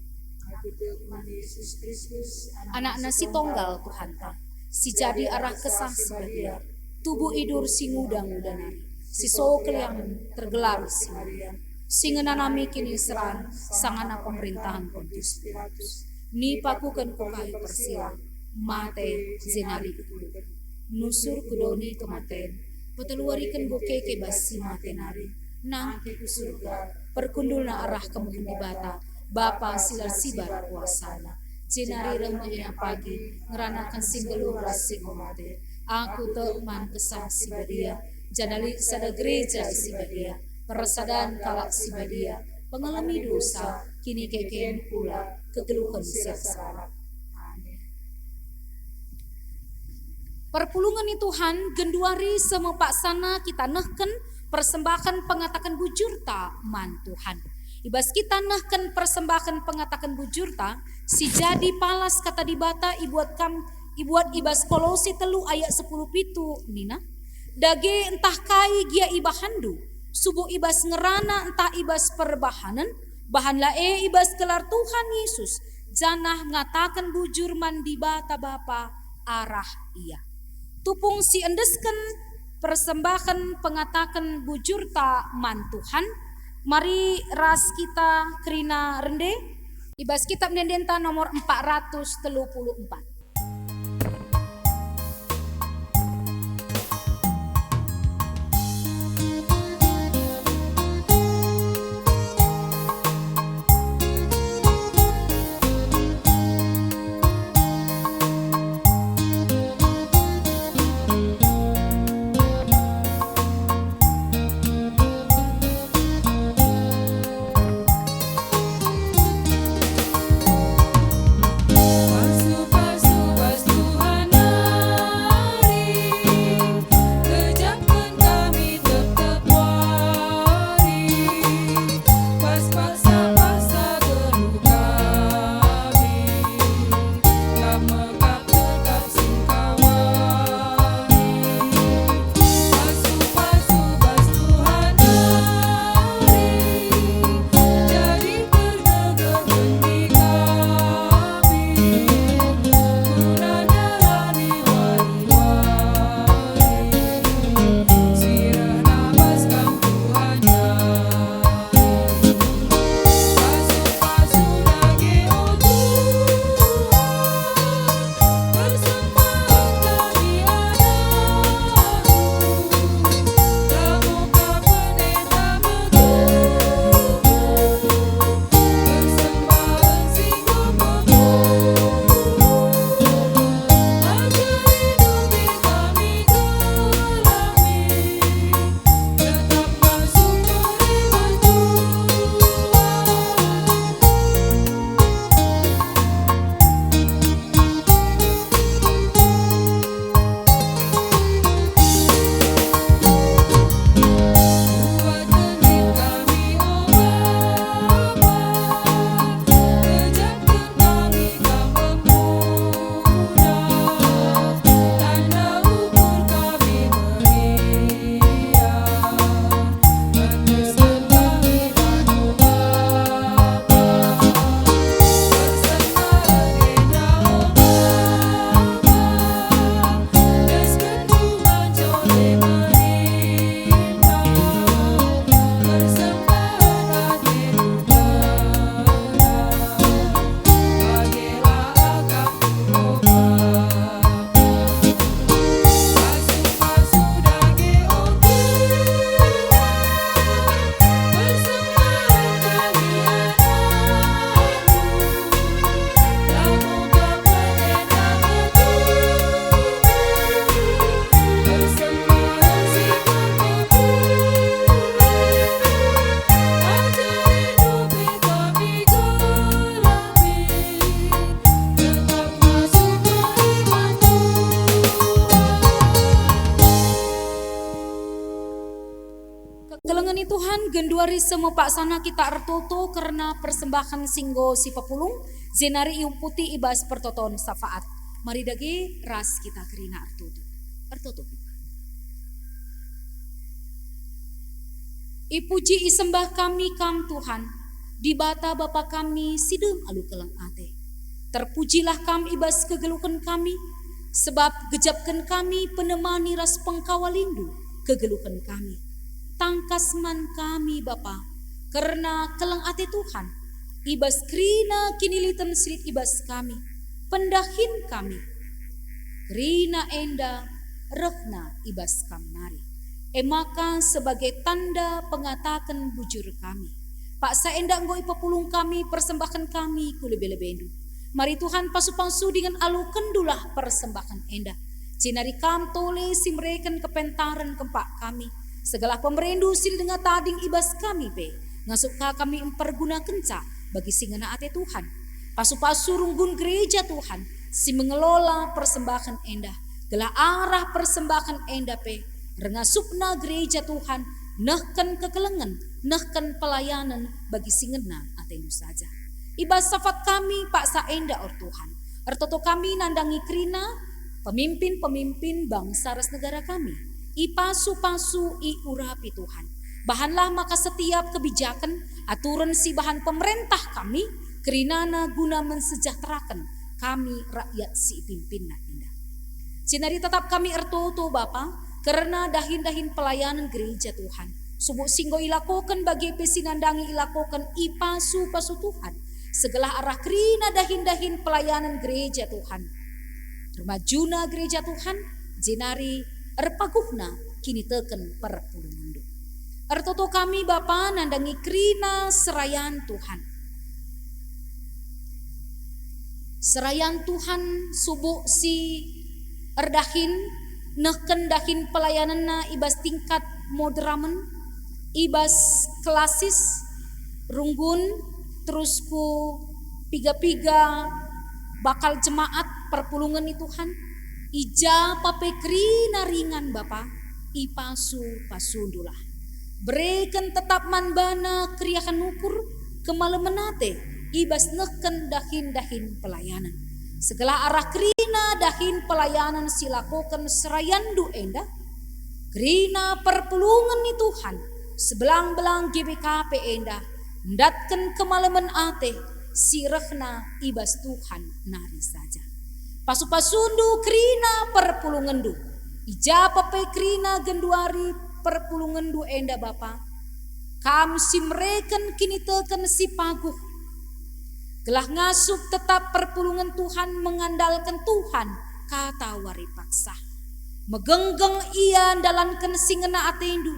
Aku tek man Yesus Kristus, AnakNa si tonggal Tuhanta, si jadi arah Kesah Si Badia, tubuh idur si nguda-nguda nari, si so keliamen tergelar si Maria, si ngenanami kiniseran sangana pemerintahan Pontius Pilatus, nipakuken ku kayu persilang, mate, jenari ikuburken. Nusur ku doni kematen, peteluariken bukeke bas si mate nari, nangkih ku Surga, perkundulna arah kemuhen Dibata, Bapa si la sibar kuasaNa. Jenari reh me ia pagi, ngeranaken si nggeluh ras si enggo mate. Aku tek man Kesah Si Badia, janah lit sada gereja si badia, persadan kalak si badia, pengalemi dosa, kinikeken kula, kegeluhen si ersalah. Amin. Perpulungen ni Tuhan, genduari seh me paksana kita nehken persembahen pengataken bujurta man Tuhan. I bas kita nehken persembahen pengataken bujurta, si jadi palas Kata Dibata ibuat kam, ibuat i bas Kolose telu ayat sepuluh pitu nina, "Dage ntah kai gia ibahanndu, subuk i bas ngerana ntah i bas perbahanen, bahanlah e i bas gelar Tuhan Yesus, janah ngataken bujur man Dibata Bapa arah Ia." Tupung si endesken persembahen pengataken bujurta man Tuhan, mari ras kita kerina rende i bas kitab ende-endenta nomor empat ratus telu puluh empat. Genduari semepaksana kita ertoto kerna persembahen si enggo sipepulung, jenari iumputi i bas pertoton syafaat. Mari dage ras kita kerina ertoto. Ertoto kita. Ipuji isembah kami Kam, Tuhan, Dibata Bapa kami si dem alu keleng ate. Terpujilah Kam i bas kegeluhen kami, sebab gejapken kami penemani ras pengkawalindu kegeluhen kami. Tangkas man kami, Bapa, kerna keleng ate Tuhan, i bas kerina kiniliten si lit i bas kami, pendahin kami. Kerina enda rehna i bas Kam nari. E maka sebagai tanda pengataken bujur kami, paksa enda enggo ipepulung kami persembahen kami ku lebe-lebendu. Mari Tuhan pasu-pasu dingen alokendulah persembahen enda. Jenari Kam tole si mereken kepentaren kempak kami, segelah pemerendu si denga tading i bas kami pe, ngasup ka kami mpergunakenca bagi si ngena ate Tuhan. Pasu-pasu runggun gereja Tuhan si mengelola persembahen enda, gelah arah persembahen enda pe, ringasupna gereja Tuhan nehken kekelengen, nehken pelayanen bagi si ngena atendu saja. I bas syafaat kami paksa enda, o Tuhan, ertoto kami nandangi kerina pemimpin-pemimpin bangsa ras negara kami. Ipasu-pasu, iurapi Tuhan. Bahanlah maka setiap kebijaken, aturen si bahan pemerentah kami, kerinana guna mensejahteraken kami rakyat si ipimpinna enda. Jenari tetap kami ertoto, Bapa, kerna dahin-dahin pelayanen gereja Tuhan. Subuk si enggo ilakoken bage pe si nandangi ilakoken ipasu-pasu Tuhan, segelah arah kerina dahin-dahin pelayanen gereja Tuhan. Ermajuna gereja Tuhan, jenari erpaguhna kiniteken perpulungenndu. Ertoto kami, Bapa, nandangi kerina serayan Tuhan. Serayan Tuhan subuk si erdahin, nehken dahin pelayanenna i bas tingkat moderamen, i bas klasis, runggun, terus ku piga-piga bakal jemaat perpulungen ni Tuhan, i ja pe kerina ringan Bapa, ipasu-pasundulah. Bereken tetap man bana keriahen ukur, kemalemen ate, i bas nehken dahin-dahin pelayanen. Segelah arah kerina dahin pelayanen si lakoken serayanndu enda, kerina perpulungen ni Tuhan, sebelang-belang G B K P enda, ndatken kemalemen ate si rehna i bas Tuhan nari saja. Pasu-pasundu kerina perpulungenndu, i ja pe kerina genduari perpulungenndu enda, Bapa. Kam si mereken kiniteken si paguh, gelah ngasup tetap perpulungen Tuhan mengandalken Tuhan katawari paksa. Megenggeng ia ndalanken si ngena atendu,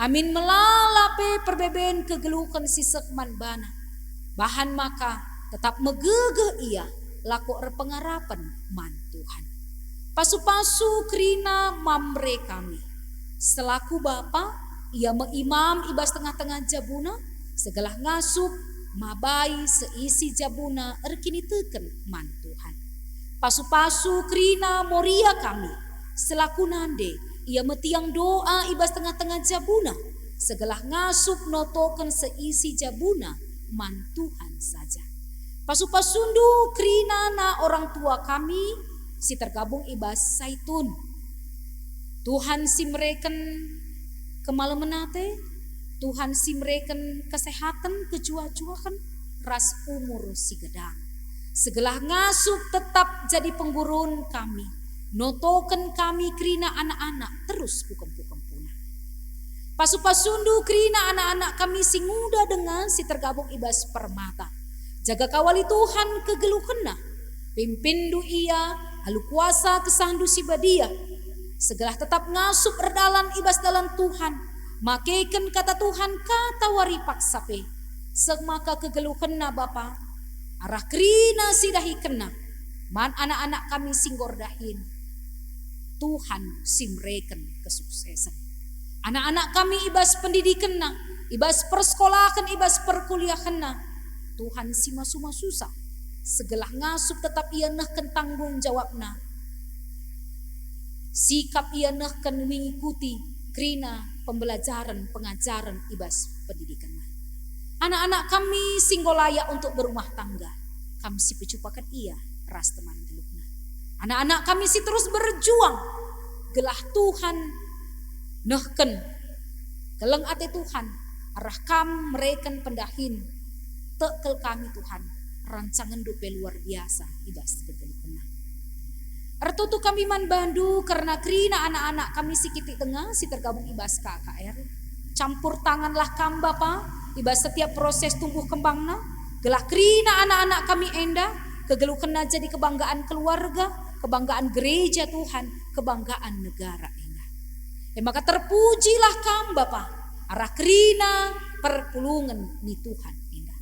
amin melala pe perbeben kegeluhen si seh man bana. Bahan maka tetap megegeh ia, lako erpengarapen man Tuhan. Pasu-pasu kerina Mamre kami. Selaku bapa, ia me imam i bas tengah-tengah jabuna, segelah ngasup mabai seisi jabuna erkiniteken man Tuhan. Pasu-pasu kerina Moria kami. Selaku nande, ia me tiang doa i bas tengah-tengah jabuna, segelah ngasup notoken seisi jabuna man Tuhan saja. Pasu-pasundu kerinana orang tua kami si tergabung i bas Saitun. Tuhan si mereken kemalemen ate, Tuhan si mereken kesehaten, kejuah-juahen, ras umur si gedang. Segelah ngasup tetap jadi penggurun kami, notoken kami kerina anak-anak terus ku kempu-kempuna. Pasu-pasundu kerina anak-anak kami si nguda denga si tergabung i bas Permata. Jaga kawali Tuhan kegeluhenna. Pimpinndu ia alu kuasa kesahndu si badia. Segelah tetap ngasup erdalan i bas dalan Tuhan, makeken kata Tuhan katawari paksa pe. Seh maka kegeluhenna Bapa, arah kerina si dahikenna man anak-anak kami si enggo erdahin. Tuhan si mereken kesuksesen. Anak-anak kami i bas pendidikenna, i bas persekolahen, i bas perkuliahenna, Tuhan si masu-masusa, segelah ngasup tetap ia nehken tanggung jawabna. Sikap ia nehken mengikuti kerina pembelajaren pengajaren i bas pendidikenna. Anak-anak kami si enggo layak untuk berumah tangga, Kam si pecupaken ia ras teman geluhna. Anak-anak kami si terus berjuang gelah Tuhan nehken keleng ate Tuhan, arah Kam mereken pendahin. Tekel kami, Tuhan, rancangenndu pe luar biasa i bas kegeluhenna. Ertoto kami man bandu kerna kerina anak-anak kami si kitik denga si tergabung i bas K K R. Campur tanganlah Kam, Bapa, i bas setiap proses tumbuh kembangna, gelah kerina anak-anak kami enda, kegeluhenna jadi kebanggaan keluarga, kebanggaan gereja Tuhan, kebanggaan negara enda. E maka terpujilah Kam, Bapa, arah kerina perpulungen ni Tuhan enda.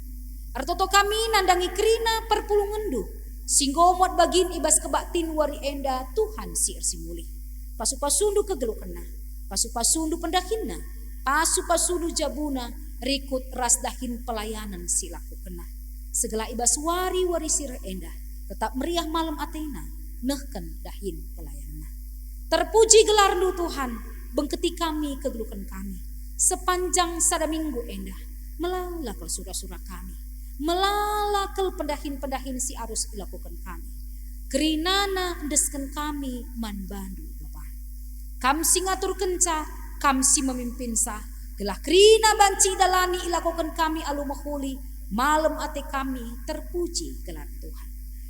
Ertoto kami nandangi kerina perpulungenNdu, si enggo muat bagin i bas kebaktin wari enda, Tuhan si ersimulih. Pasu-pasundu kegeluhenna, pasu-pasundu pendahinna, pasu-pasundu jabuna, rikut ras dahin pelayanen si ilakokenna. Segelah i bas wari-wari si reh enda, tetap meriah malem atena, nehken dahin pelayanenna. Terpuji gelarNdu, Tuhan, bengketi kami kegeluhen kami. Sepanjang sada minggu enda, melala kal sura-sura kami. Melala kal pendahin-pendahin si arus ilakoken kami. Kerinana endesken kami man bandu, Bapa. Kam si ngaturkenca, Kam si memimpinsa, gelah kerina banci idalani ilakoken kami alu mehuli, malem ate kami terpuji gelar Tuhan.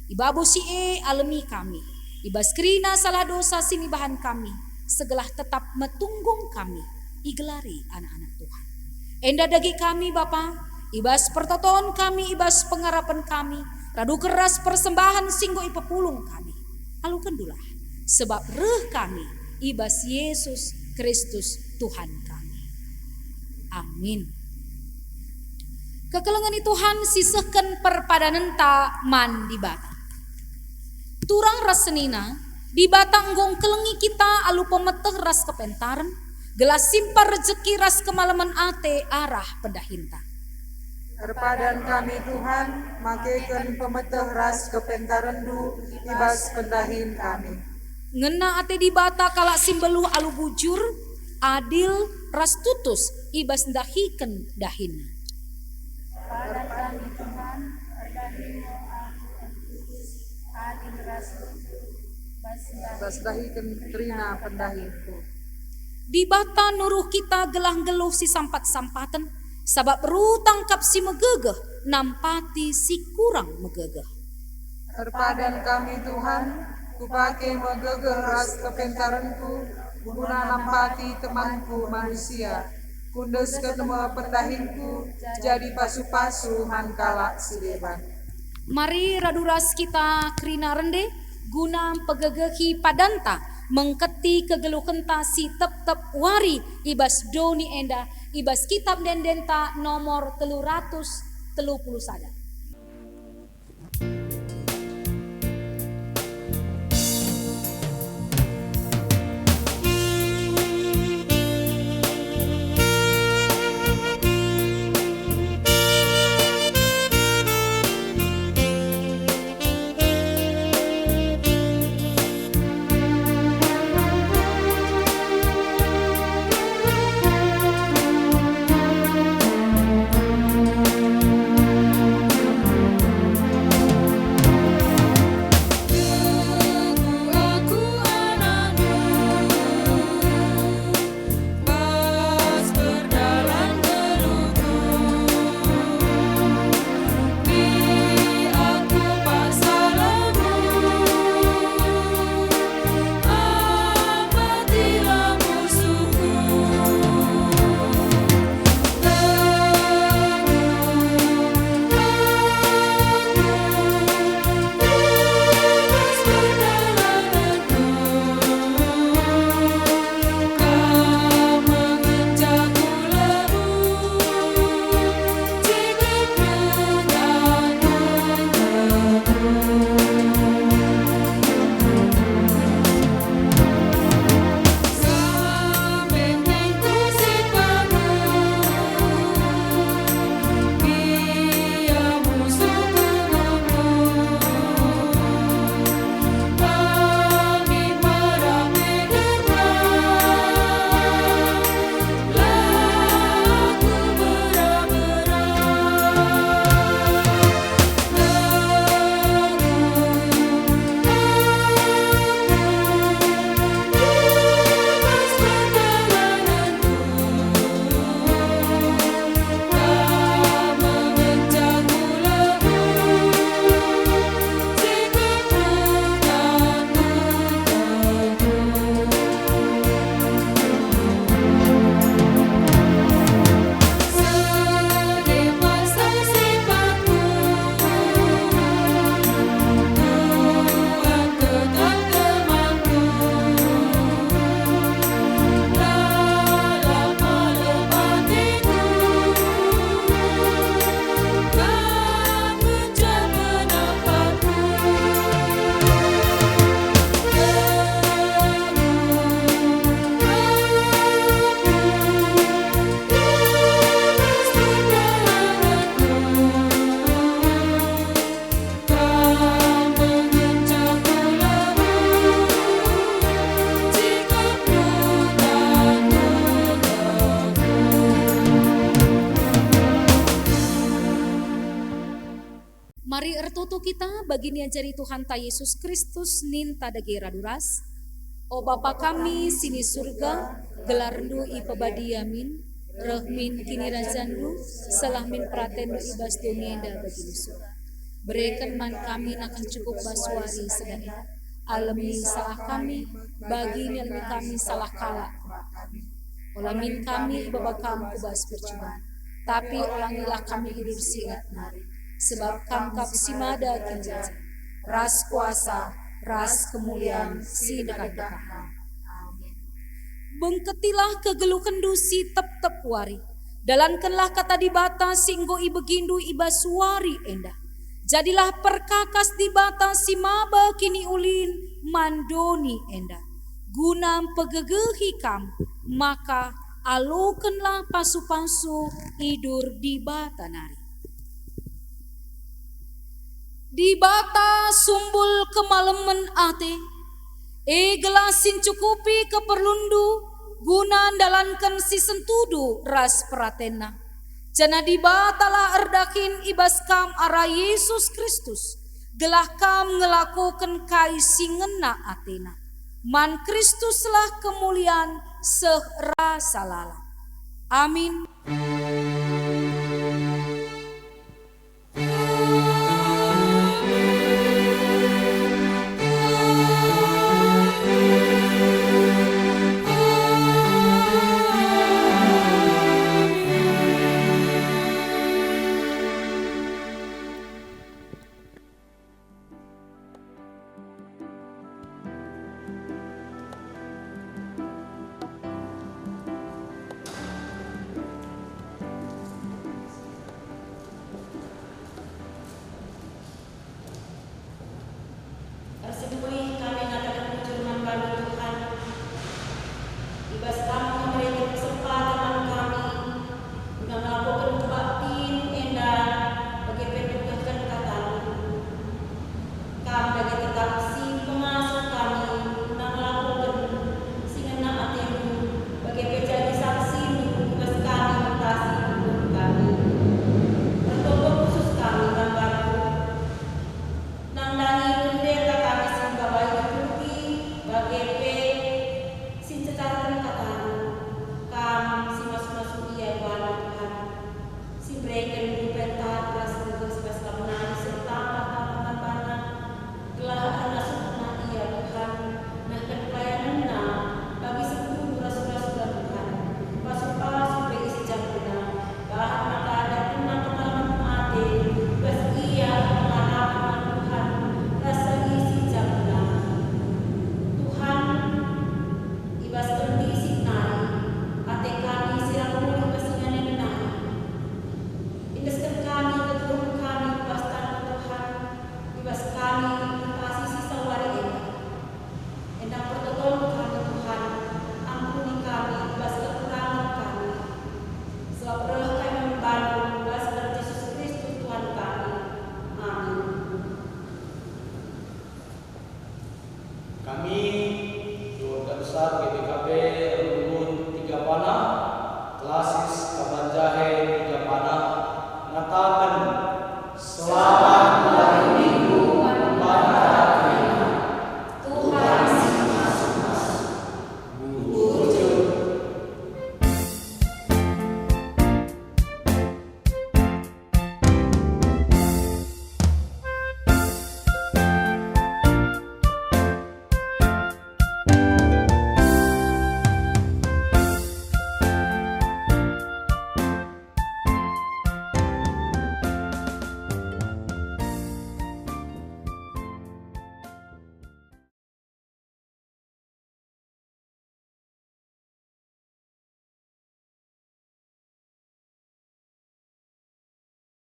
I babo si e alemi kami, i bas kerina salah dosa si nibahan kami, segelah tetap metunggung kami, igelari anak-anak Tuhan. Enda dage kami, Bapa, i bas pertoton kami, i bas pengarapen kami, radu keras persembahen si enggo ipepulung kami. Alokendulah, sebab reh kami i bas Yesus Kristus Tuhan kami. Amin. Kekelengen i Tuhan sisehken perpadanenta man Dibata. Turang ras senina, Dibata enggo ngkelengi kita alu pemeteh ras kepentaren, gelah simpar rejeki ras kemalemen ate arah pendahinta. Erpadan kami, Tuhan, makeken pemeteh ras kepentarenNdu i bas pendahin kami. Ngena ate Dibata kalak si mbeluh alu bujur, adil, ras tutus i bas ndahiken dahinNa. Erpadan kami, Tuhan, erdahin me aku ertutus, adil ras bujur, bas bas ndahiken kerina pendahinku. Dibata nuruh kita gelah nggeluh si sampat-sampaten, sabap rutang kap si megegeh nampati si kurang megegeh. Erpadan kami, Tuhan, kupake me gegeh ras kepentarenku guna nampati temanku manusia. Kuendesken me pendahinku jadi pasu-pasu man kalak si deban. Mari radu ras kita kerina rende guna mpegegehi padanta mengketi kegeluhenta si tep-tep wari i bas doni enda, i bas Kitab Ende-endenta nomor telu ratus telu puluh sada. bagi niajari Tuhanta Yesus Kristus ninta dage radu ras, "O Bapa kami si ni Surga, gelarNdu ipebadia min, reh min kinirajanNdu, seh min peratenNdu i bas doni enda bagi ni Surga. Bereken man kami nakan cukup bas wari si enda. Alemi salah kami, bagi nialemi kami salah kalak. Ola min kami ibaba Kam ku bas percuban, tapi olangilah kami idur si inget nari, sebab Kam kap si mada kinirajan, ras kuasa, ras kemulian si ndekah-ndekahna. Amin." Bengketilah kegeluhenNdu si tep-tep wari. Dalankenlah kata Dibata si enggo ibegiNdu i bas wari enda. Jadilah perkakas Dibata si maba kiniulin man doni enda, guna mpegegehi kam, maka alokenlah pasu-pasu idur Dibata nari. Dibata sumbul kemalemen ate, e gelah si ncukupi keperlunndu guna ndalanken si sentudu ras peratenNa. Janah Dibatalah erdahin i bas kam arah Yesus Kristus, gelah kam ngelakoken kai si ngena ateNa. Man Kristuslah kemulian seh rasa lalap. Amin. Ersinuih kami ngataken bujur man bandu, Tuhan. I bas Kam enggo mereken kesempaten man kami guna ngelakoken kebaktin enda bage pe nduhken kataNdu. Kam dage tetap si pengasup kami guna ngelakoken si ngena ateNdu, bage pe jadi saksindu i bas kami mentah si ibegiken kami. Ertoto khusus kami man bandu, nandangi pendeta kami si mbabai liturgi, bage pe si ncecarken kataNdu. Kam si masu-masu ia bana, Tuhan, si mbereken pentar ras reh si bas kam nari serta tambah-tambah bana, gelah erngasuhna ia, Tuhan, nehken pelayanenna bagi sekutu ras sura-sura Tuhan. Pasu-pasu pe isi jamna, bahan maka datangna kemalemen ate, bas ia pengarapen Tuhan, rasa isi jamna. Tuhan, i bas kondisi nari, ate kami si rap mulih bas ingan enda nari. Endesken kami kegeluhen kami ku bas tanNdu, Tuhan, i bas kami ngentasi sisa wari enda. Enda pertoton kami, Tuhan, ampuni kami i bas kekurangen kami. Sebab reh kami man bandu i bas gelar Jesus Kristus Tuhan kami. Amin. Kami, keluarga besar G B K P,